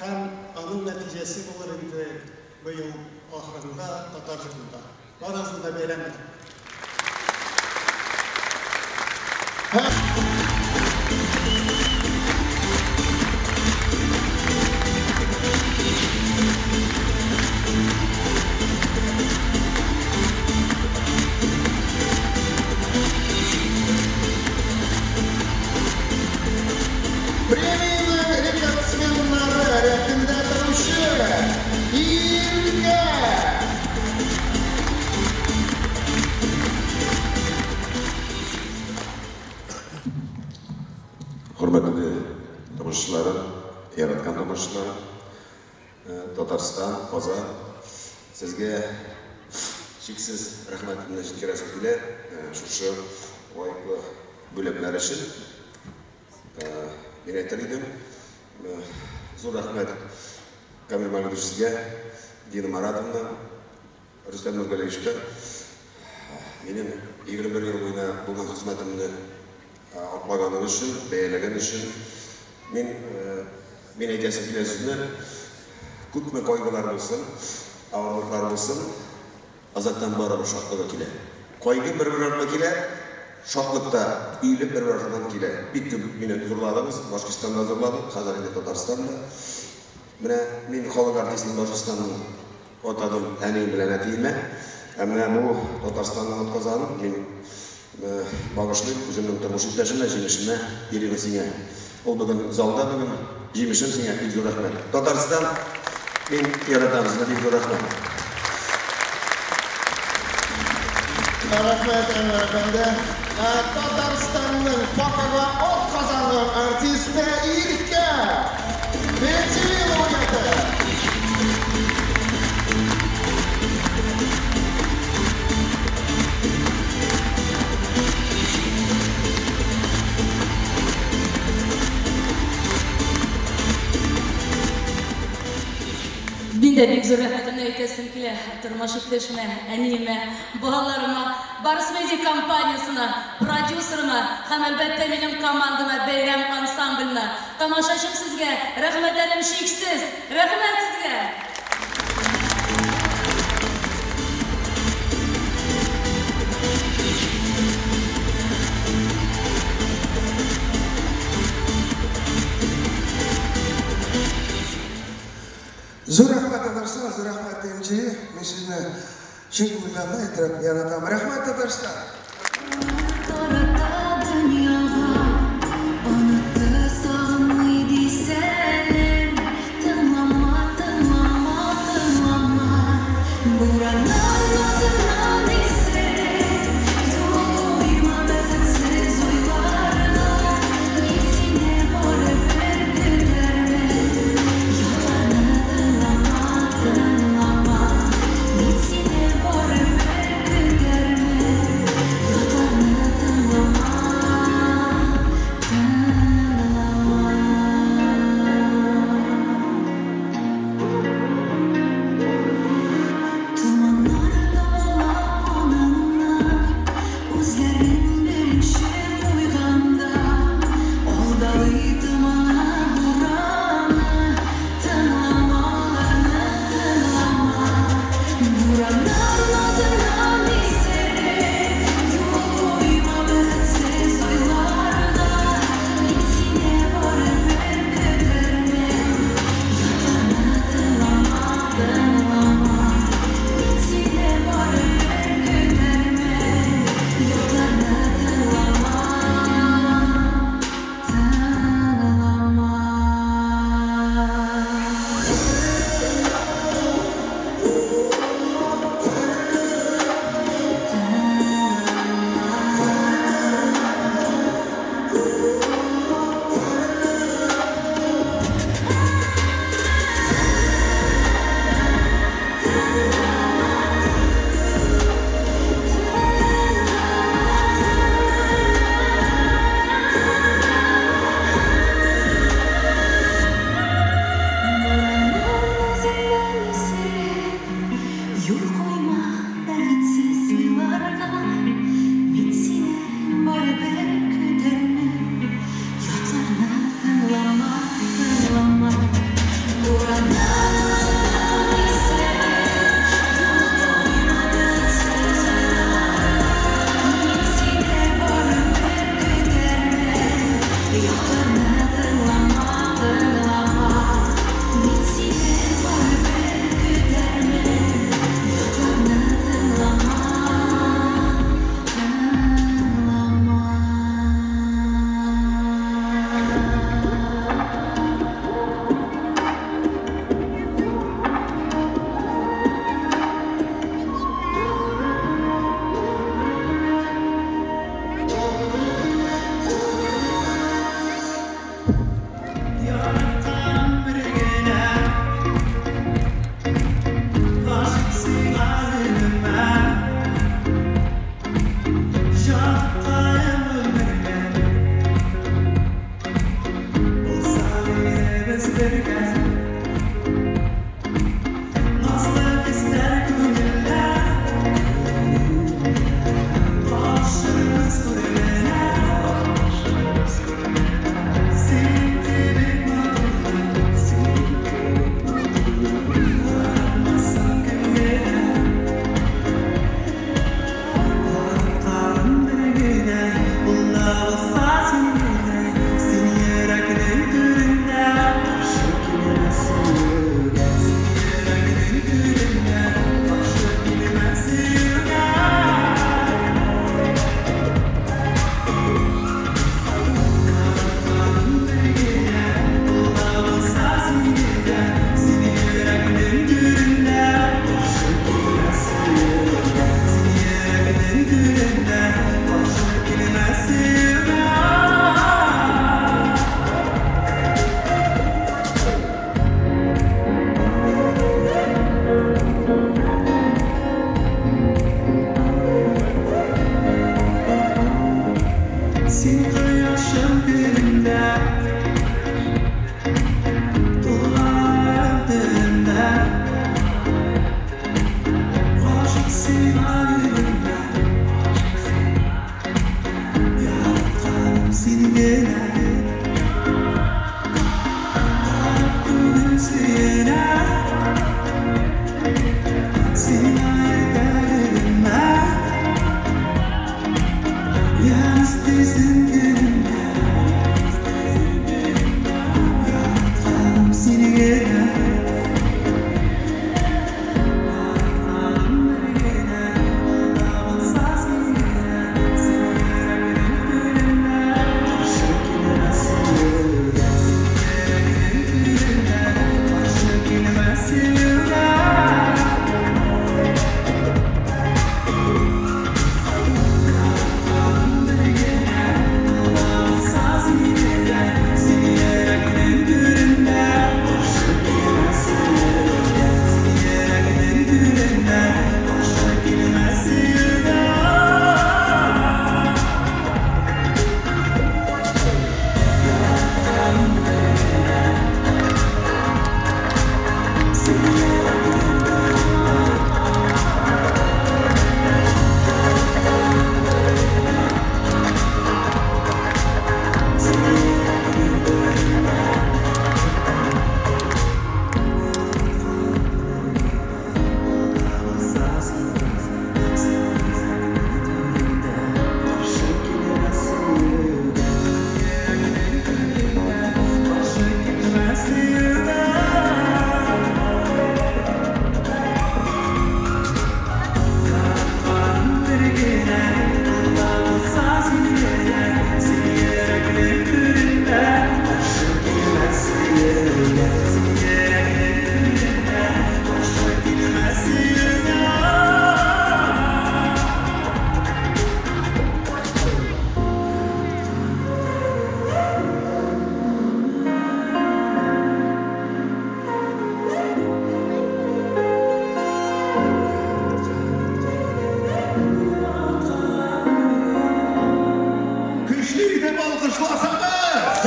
J: Һәм аның нәтиҗәсе булыр инде быел ахырында татар җырында. Барыгызны да бәйрәм белән.
N: Премиянең рекордсменнары рәтендә торучы Иркә.
K: Хөрмәтле тамашачыларым, яраткан тамашачыларым, Татарстан, Казан, сезгә чиксез рәхмәтемне җиткерәсем килә шушы лаеклы бүләкләр өчен. Мин әйтер идем, зур рәхмәт Камил Маликович сезгә, Дина Маратовна, Рөстәм Нургалиевичка. Минем 21 ел буена булган хезмәтемне аклаганыгыз өчен, бәяләгән өчен. Мин мин әйтәсем килә сезне, күпме кайгылар булсын, авырлыклар булсын, азактан барыбер шатлыгы килә. Кайгы бер-бер артлы килә, шатлык та өелеп бер-бер артыннан килә. Бик күп мине зурладыгыз, Башкортстанда зурладык, хәзер инде Татарстанда. Менә мин халык артистын Башкортстанның атадым әнием белән әтиемә. Ә менә бу Татарстанның атказанын мин багышлыйм үземнең тормыш иптәшемә, җимешемә, Ирина сиңа. Ул бүген залда бүген, җимешем сиңа бик зур рәхмәт. Татарстан, мин яратам сезне, бик зур рәхмәт.
N: Рәхмәт, Әнвәр әфәнде. Татарстанның Пакага ат казанган артисты Иркә. Петелин лауреаты.
E: Минем дә бик зур рәхмәтемне әйтәсем килә тормыш иптәшемә, әниемә, балаларыма, Барс Медиа компаниясенә, продюсерыма һәм, әлбәттә, минем командама, Бәйрәм ансамбленә. Тамашачым сезгә рәхмәтләрем чиксез! Рәхмәт сезгә!
T: Зур рәхмәт, Татарстан, зур рәхмәт, ТМТ. Мин сезне чын күңелдән иттереп яратам. Рәхмәт, Татарстан!
E: Тарата дөньяга, онытты сагынмый дисәләр, тыңлама, тыңлама, тыңлама. Бураннар назыннан исереп, юл куйма бәхетсез уйларга. Мин сине барыбер көтәрмен. Ятларны тыңлама, тыңлама. Мин сине барыбер көтәрмен. Ятларны тыңлама, тыңлама. Томаннар томалап аныңны, үзләрен беренче куйганда, алдалый томана бураны, тыңлама аларны, тыңлама. Бураннар назыннан исереп, юл куйма бәхетсез уйларга. Мин сине барыбер көтәрмен. Ятларны тыңлама, тыңлама. Мин сине барыбер көтәрмен. Ятларны тыңлама, тыңлама. Бураннар назыннан исереп, юл куйма бәхетсез уйларга. Мин сине барыбер көтәрмен. Ятларны тыңлама, тыңлама. Бураннар назыннан исереп, юл куйма бәхетсез уйларга. Мин сине барыбер көтәрмен. Ятларны тыңлама, тыңлама. Мин сине барыбер көтәрмен. Ятларны
F: Сиңа иркәлегемә Ямь өстисең көнемә Яратканым сине генә Яратканым бер генә Ул да булса син генә Син йөрәкнең түрендә Каршы килмә сөюгә Син йөрәкнең түрендә Каршы килмә сөюгә Яратканым бер генә Ул да булса син генә Син йөрәкнең түрендә Каршы килмә сөюгә Син йөрәкнең түрендә Каршы килмә сөюгә Яратканым бер генә Син йөрәкнең түрендә Син йөрәкнең түрендә Булса син генә, син йөрәкнең түрендә Каршы килмә сөюгә Йөрәкнең түрендә Каршы килмә сөюгә Яратканым бер генә Ул да булса син генә Син йөрәкнең түрендә Каршы килмә сөюгә Син йөрәкнең түрендә Каршы килмә сөюгә
L: Көчле итеп алкышласагыз!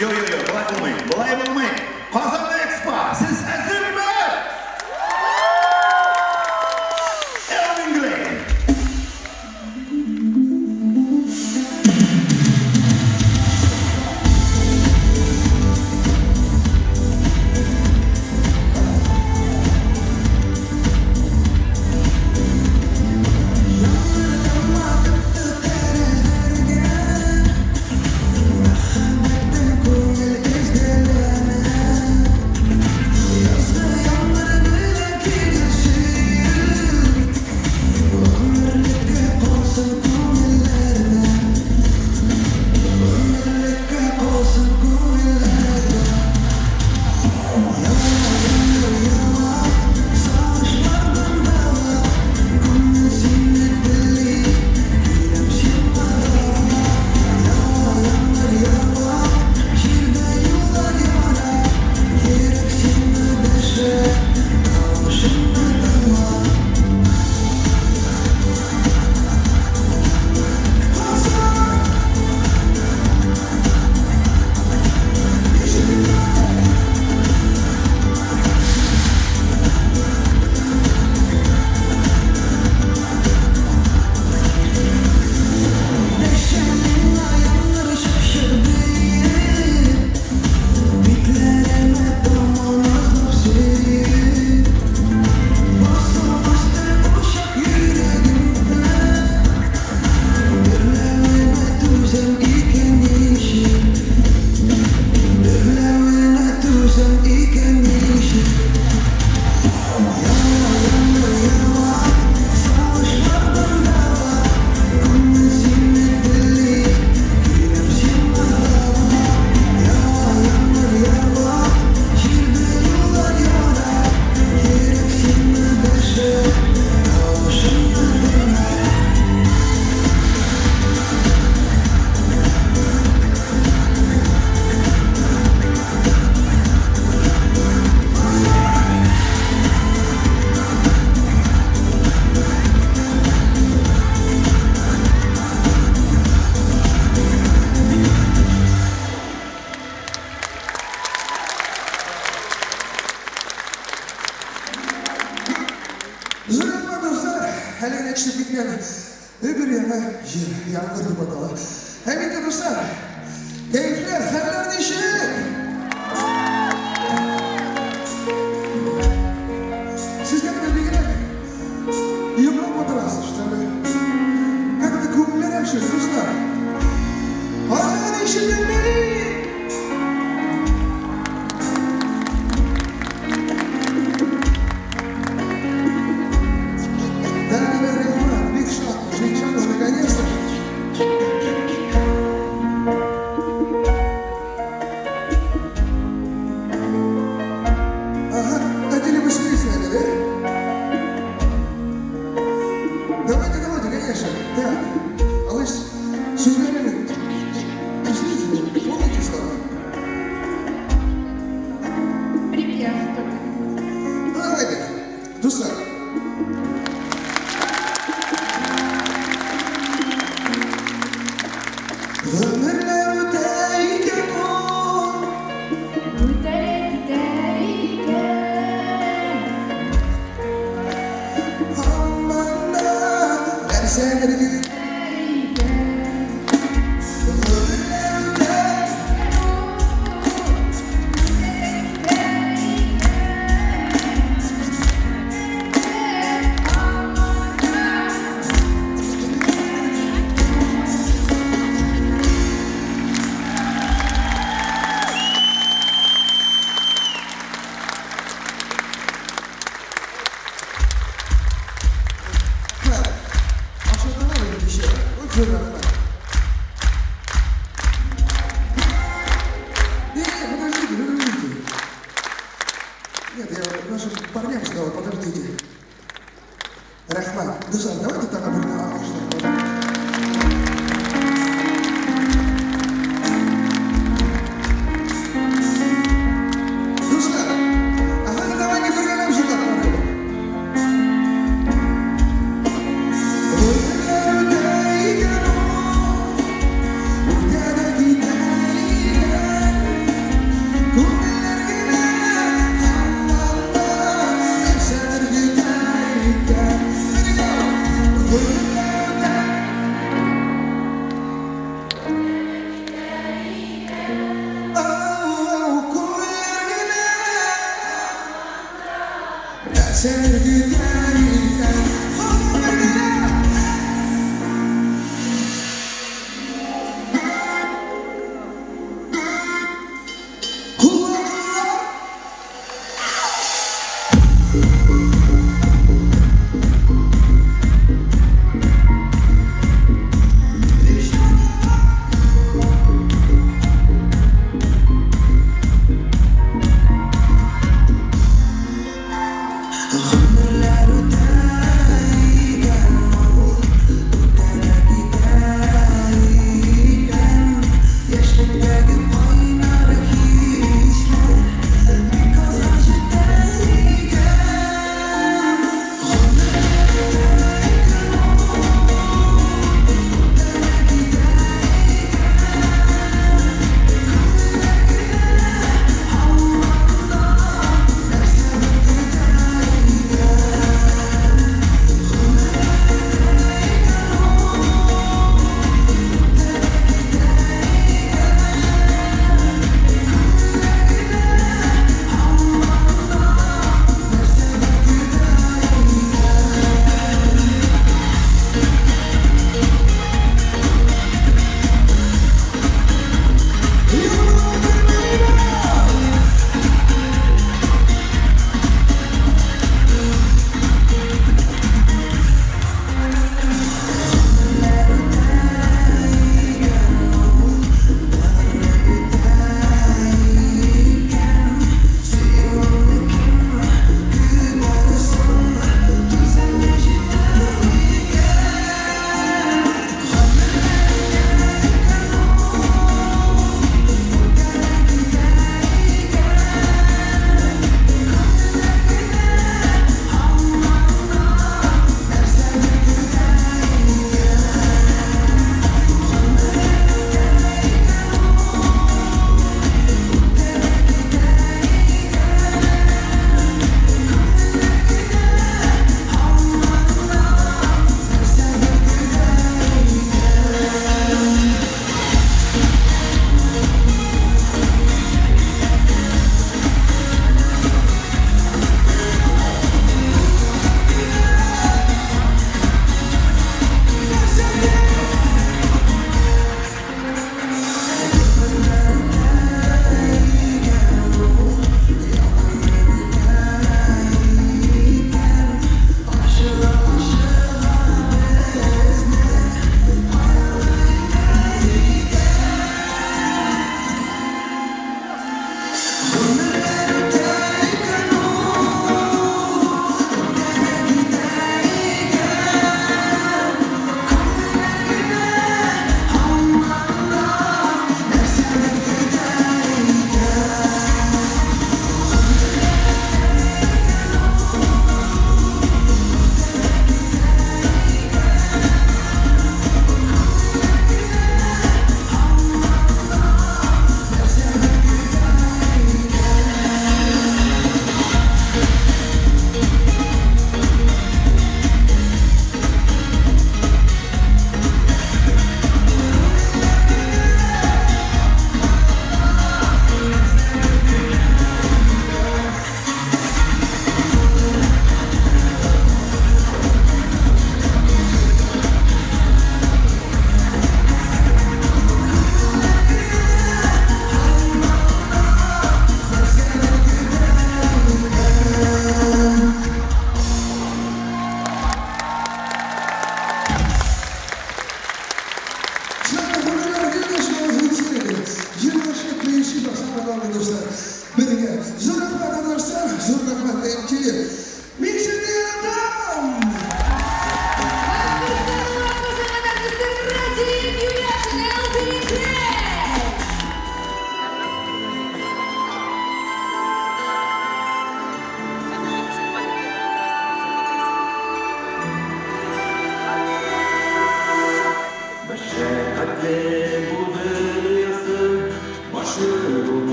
L: Юк, юк, юк, болай булмый, болай булмый. Казан Экспо, сез әзерме? Элвин Грей.
F: Күңел изгеләнә Язгы
T: Зур рәхмәт, дуслар. Әле генә төшеп киткән бер яңа җыр, яңгыр дип атала. Һәм инде, дуслар, кәефләр, хәлләр ничек? Дуслар. Гомерләр үтә икән ул,
B: Үтә китә икән.
T: Һаман да нәрсәдер көтә икән. Гомерләр үтә Ашаталар инде кичә. Зур рәхмәт. Не, не, подождите, подождите. Нет, я нашим парням сказал, подождите. Рәхмәт. Дуслар, давайте тагы бер алкышлар. Дуслар, а хәзер давайте бергәләп җырлап карыйк. Гомерләр үтә икән ул, үтә дә китә икән. Күңелләр генә һаман да нәрсәдер көтә икән. Гомерләр үтә. Ау, күңелләр генә нәрсәдер көтә икән. Казан бергәләп. Куллар, куллар. Гомерләр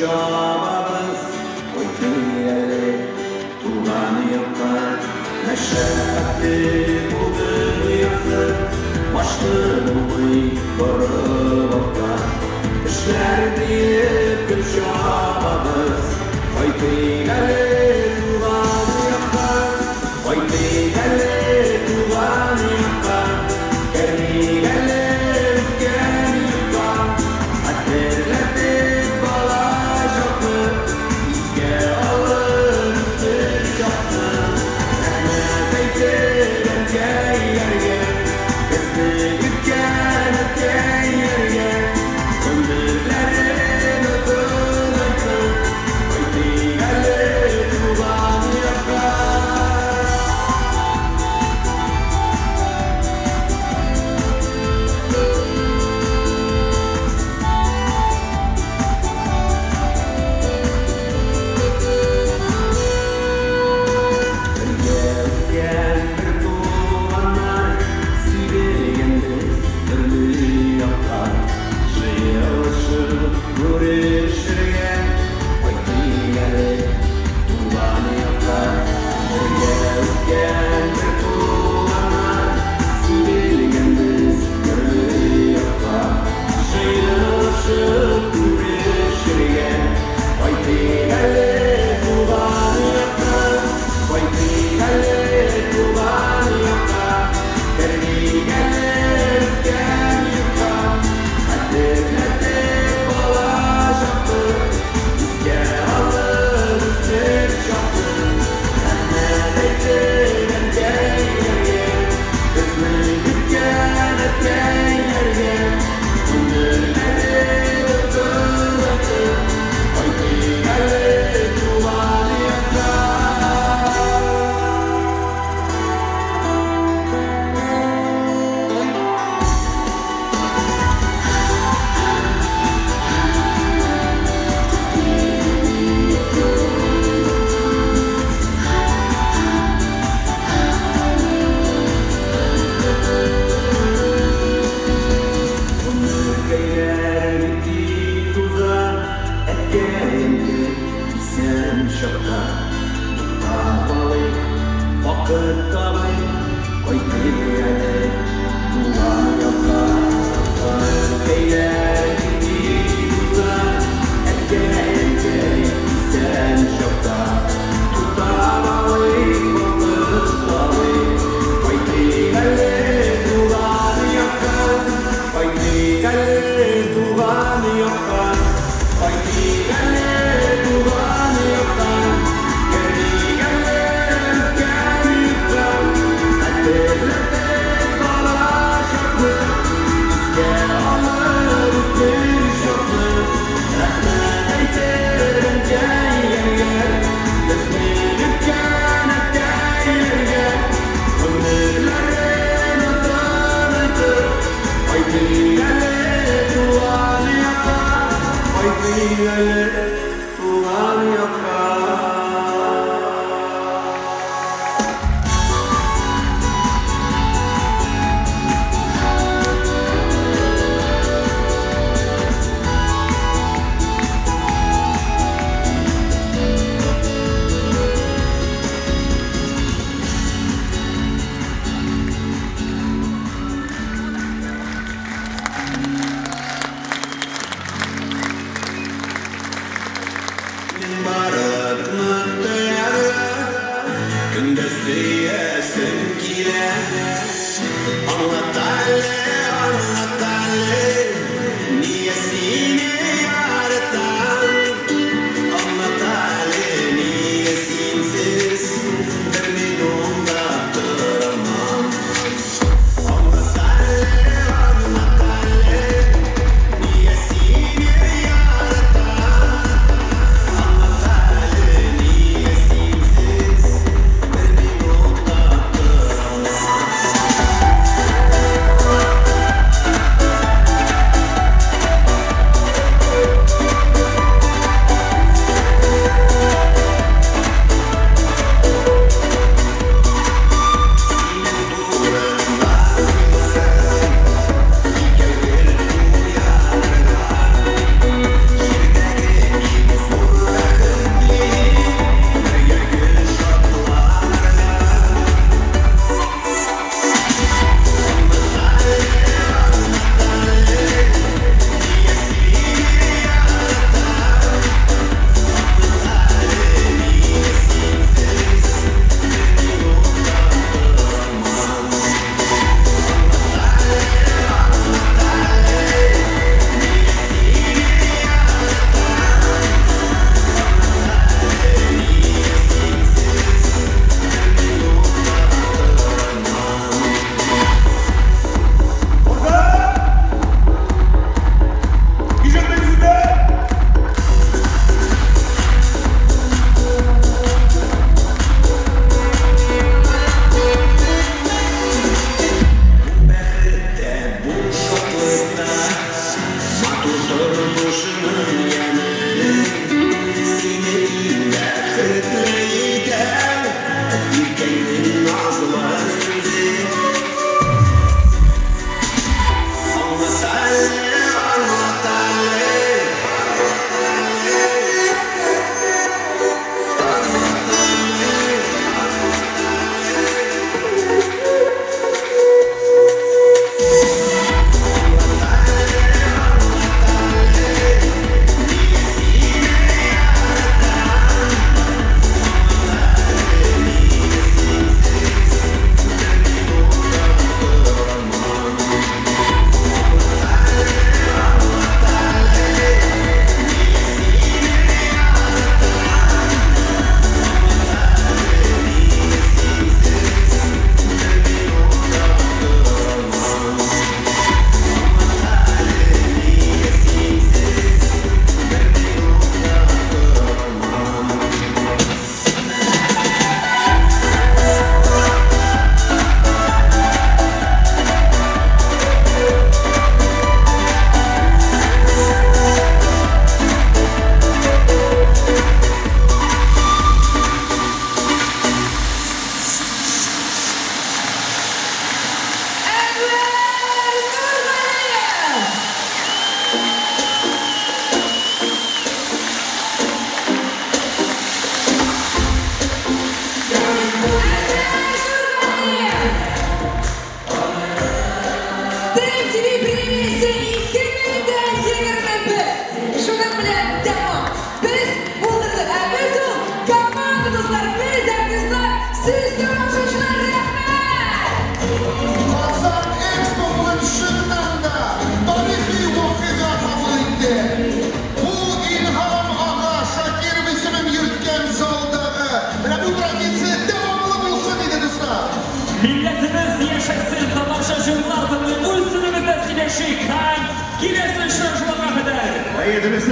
F: чабабыз, кайтыйк әле туган якка. Мәшәкатьле бу дөньясы, башны булмый борып артка. Эшләр диеп көл чабабыз, кайтыйк әле туган якка. Кайтыйк әле туган якка, керик әле үскән йортка. Хәтерләтеп бала чакны, искә алып үсмер чакны. Рәхмәт әйтеп әнкәйләргә, безне көткән әткәйләргә. Гомерләрен озынайтып, кайтыйк әле туган якка. Бергә үскән бер туганнар, сибелгәнбез төрле якка. Җыелышып күрешергә, кайтыйк әле туган якка. Бергә үскән бер туганнар, сибелгәнбез төрле якка. Җыелышып күрешергә, кайтыйк әле туган якка. Кайтыйк әле туган якка, керик әле үскән йортка. Хәтерләтеп бала чакны, искә алып үсмер чакны. Рәхмәт әйтеп әнкәйләргә, безне көткән әткәйләргә. Гомерләрен озынайтып, кайтыйк әле туган якка. Гомеркәйләр бик тиз уза, әткәй-әнкәй исән чакта. Туктап алыйк, вакыт табыйк, кайтыйк әле туган якка. Гомеркәйләр бик тиз уза, әткәй-әнкәй исән чакта. Туктап алыйк, вакыт табыйк, кайтыйк әле туган якка. Кайтыйк әле туган якка, кайтыйк әле туган якка. Керик әле үскән йортка, хәтерләтеп бала чакны, искә алып үсмер чакны. Рәхмәт әйтеп әнкәйләргә, безне көткән әткәйләргә. Гомерләрен озынайтып, кайтыйк әле туган якка, кайтыйк әле туган якка. Мин барлыкны тоярга, көндә сөясем килә. Аңлат әле, аңлат әле, нигә сине яратам. Аңлат әле, нигә синсез бер минут та торамам. Аңлат әле, аңлат әле, нигә сине яратам. Аңлат әле, нигә синсез бер минут та торамам.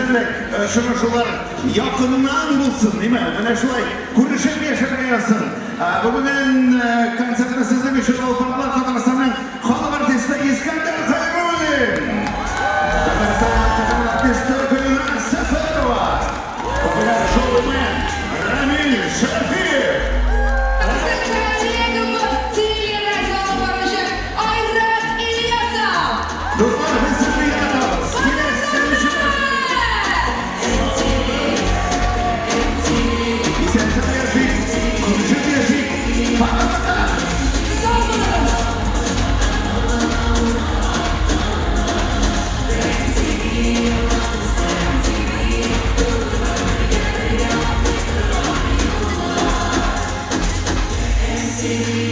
L: Әзерлек, очрашулар якыннан булсын, димә. Менә шулай күрешеп яшәргә язсын. Бүгеннән концертны сезнең өчен алып бардылар Татарстанның халык артисты Искәндәр Хәйруллин. Татарстан халык артисты Гөлназ Сәфәрова. Популяр шоумен Рамил Шәфиев.
W: Безнең коллегабыз, телерадио алып баручы Айрат Ильясов.
L: Дуслар, без сезне яратабыз. Киләсе Исән-сау яшик, күрешеп яшик. Пока-пока.
W: Сау булыгыз.
F: MTV.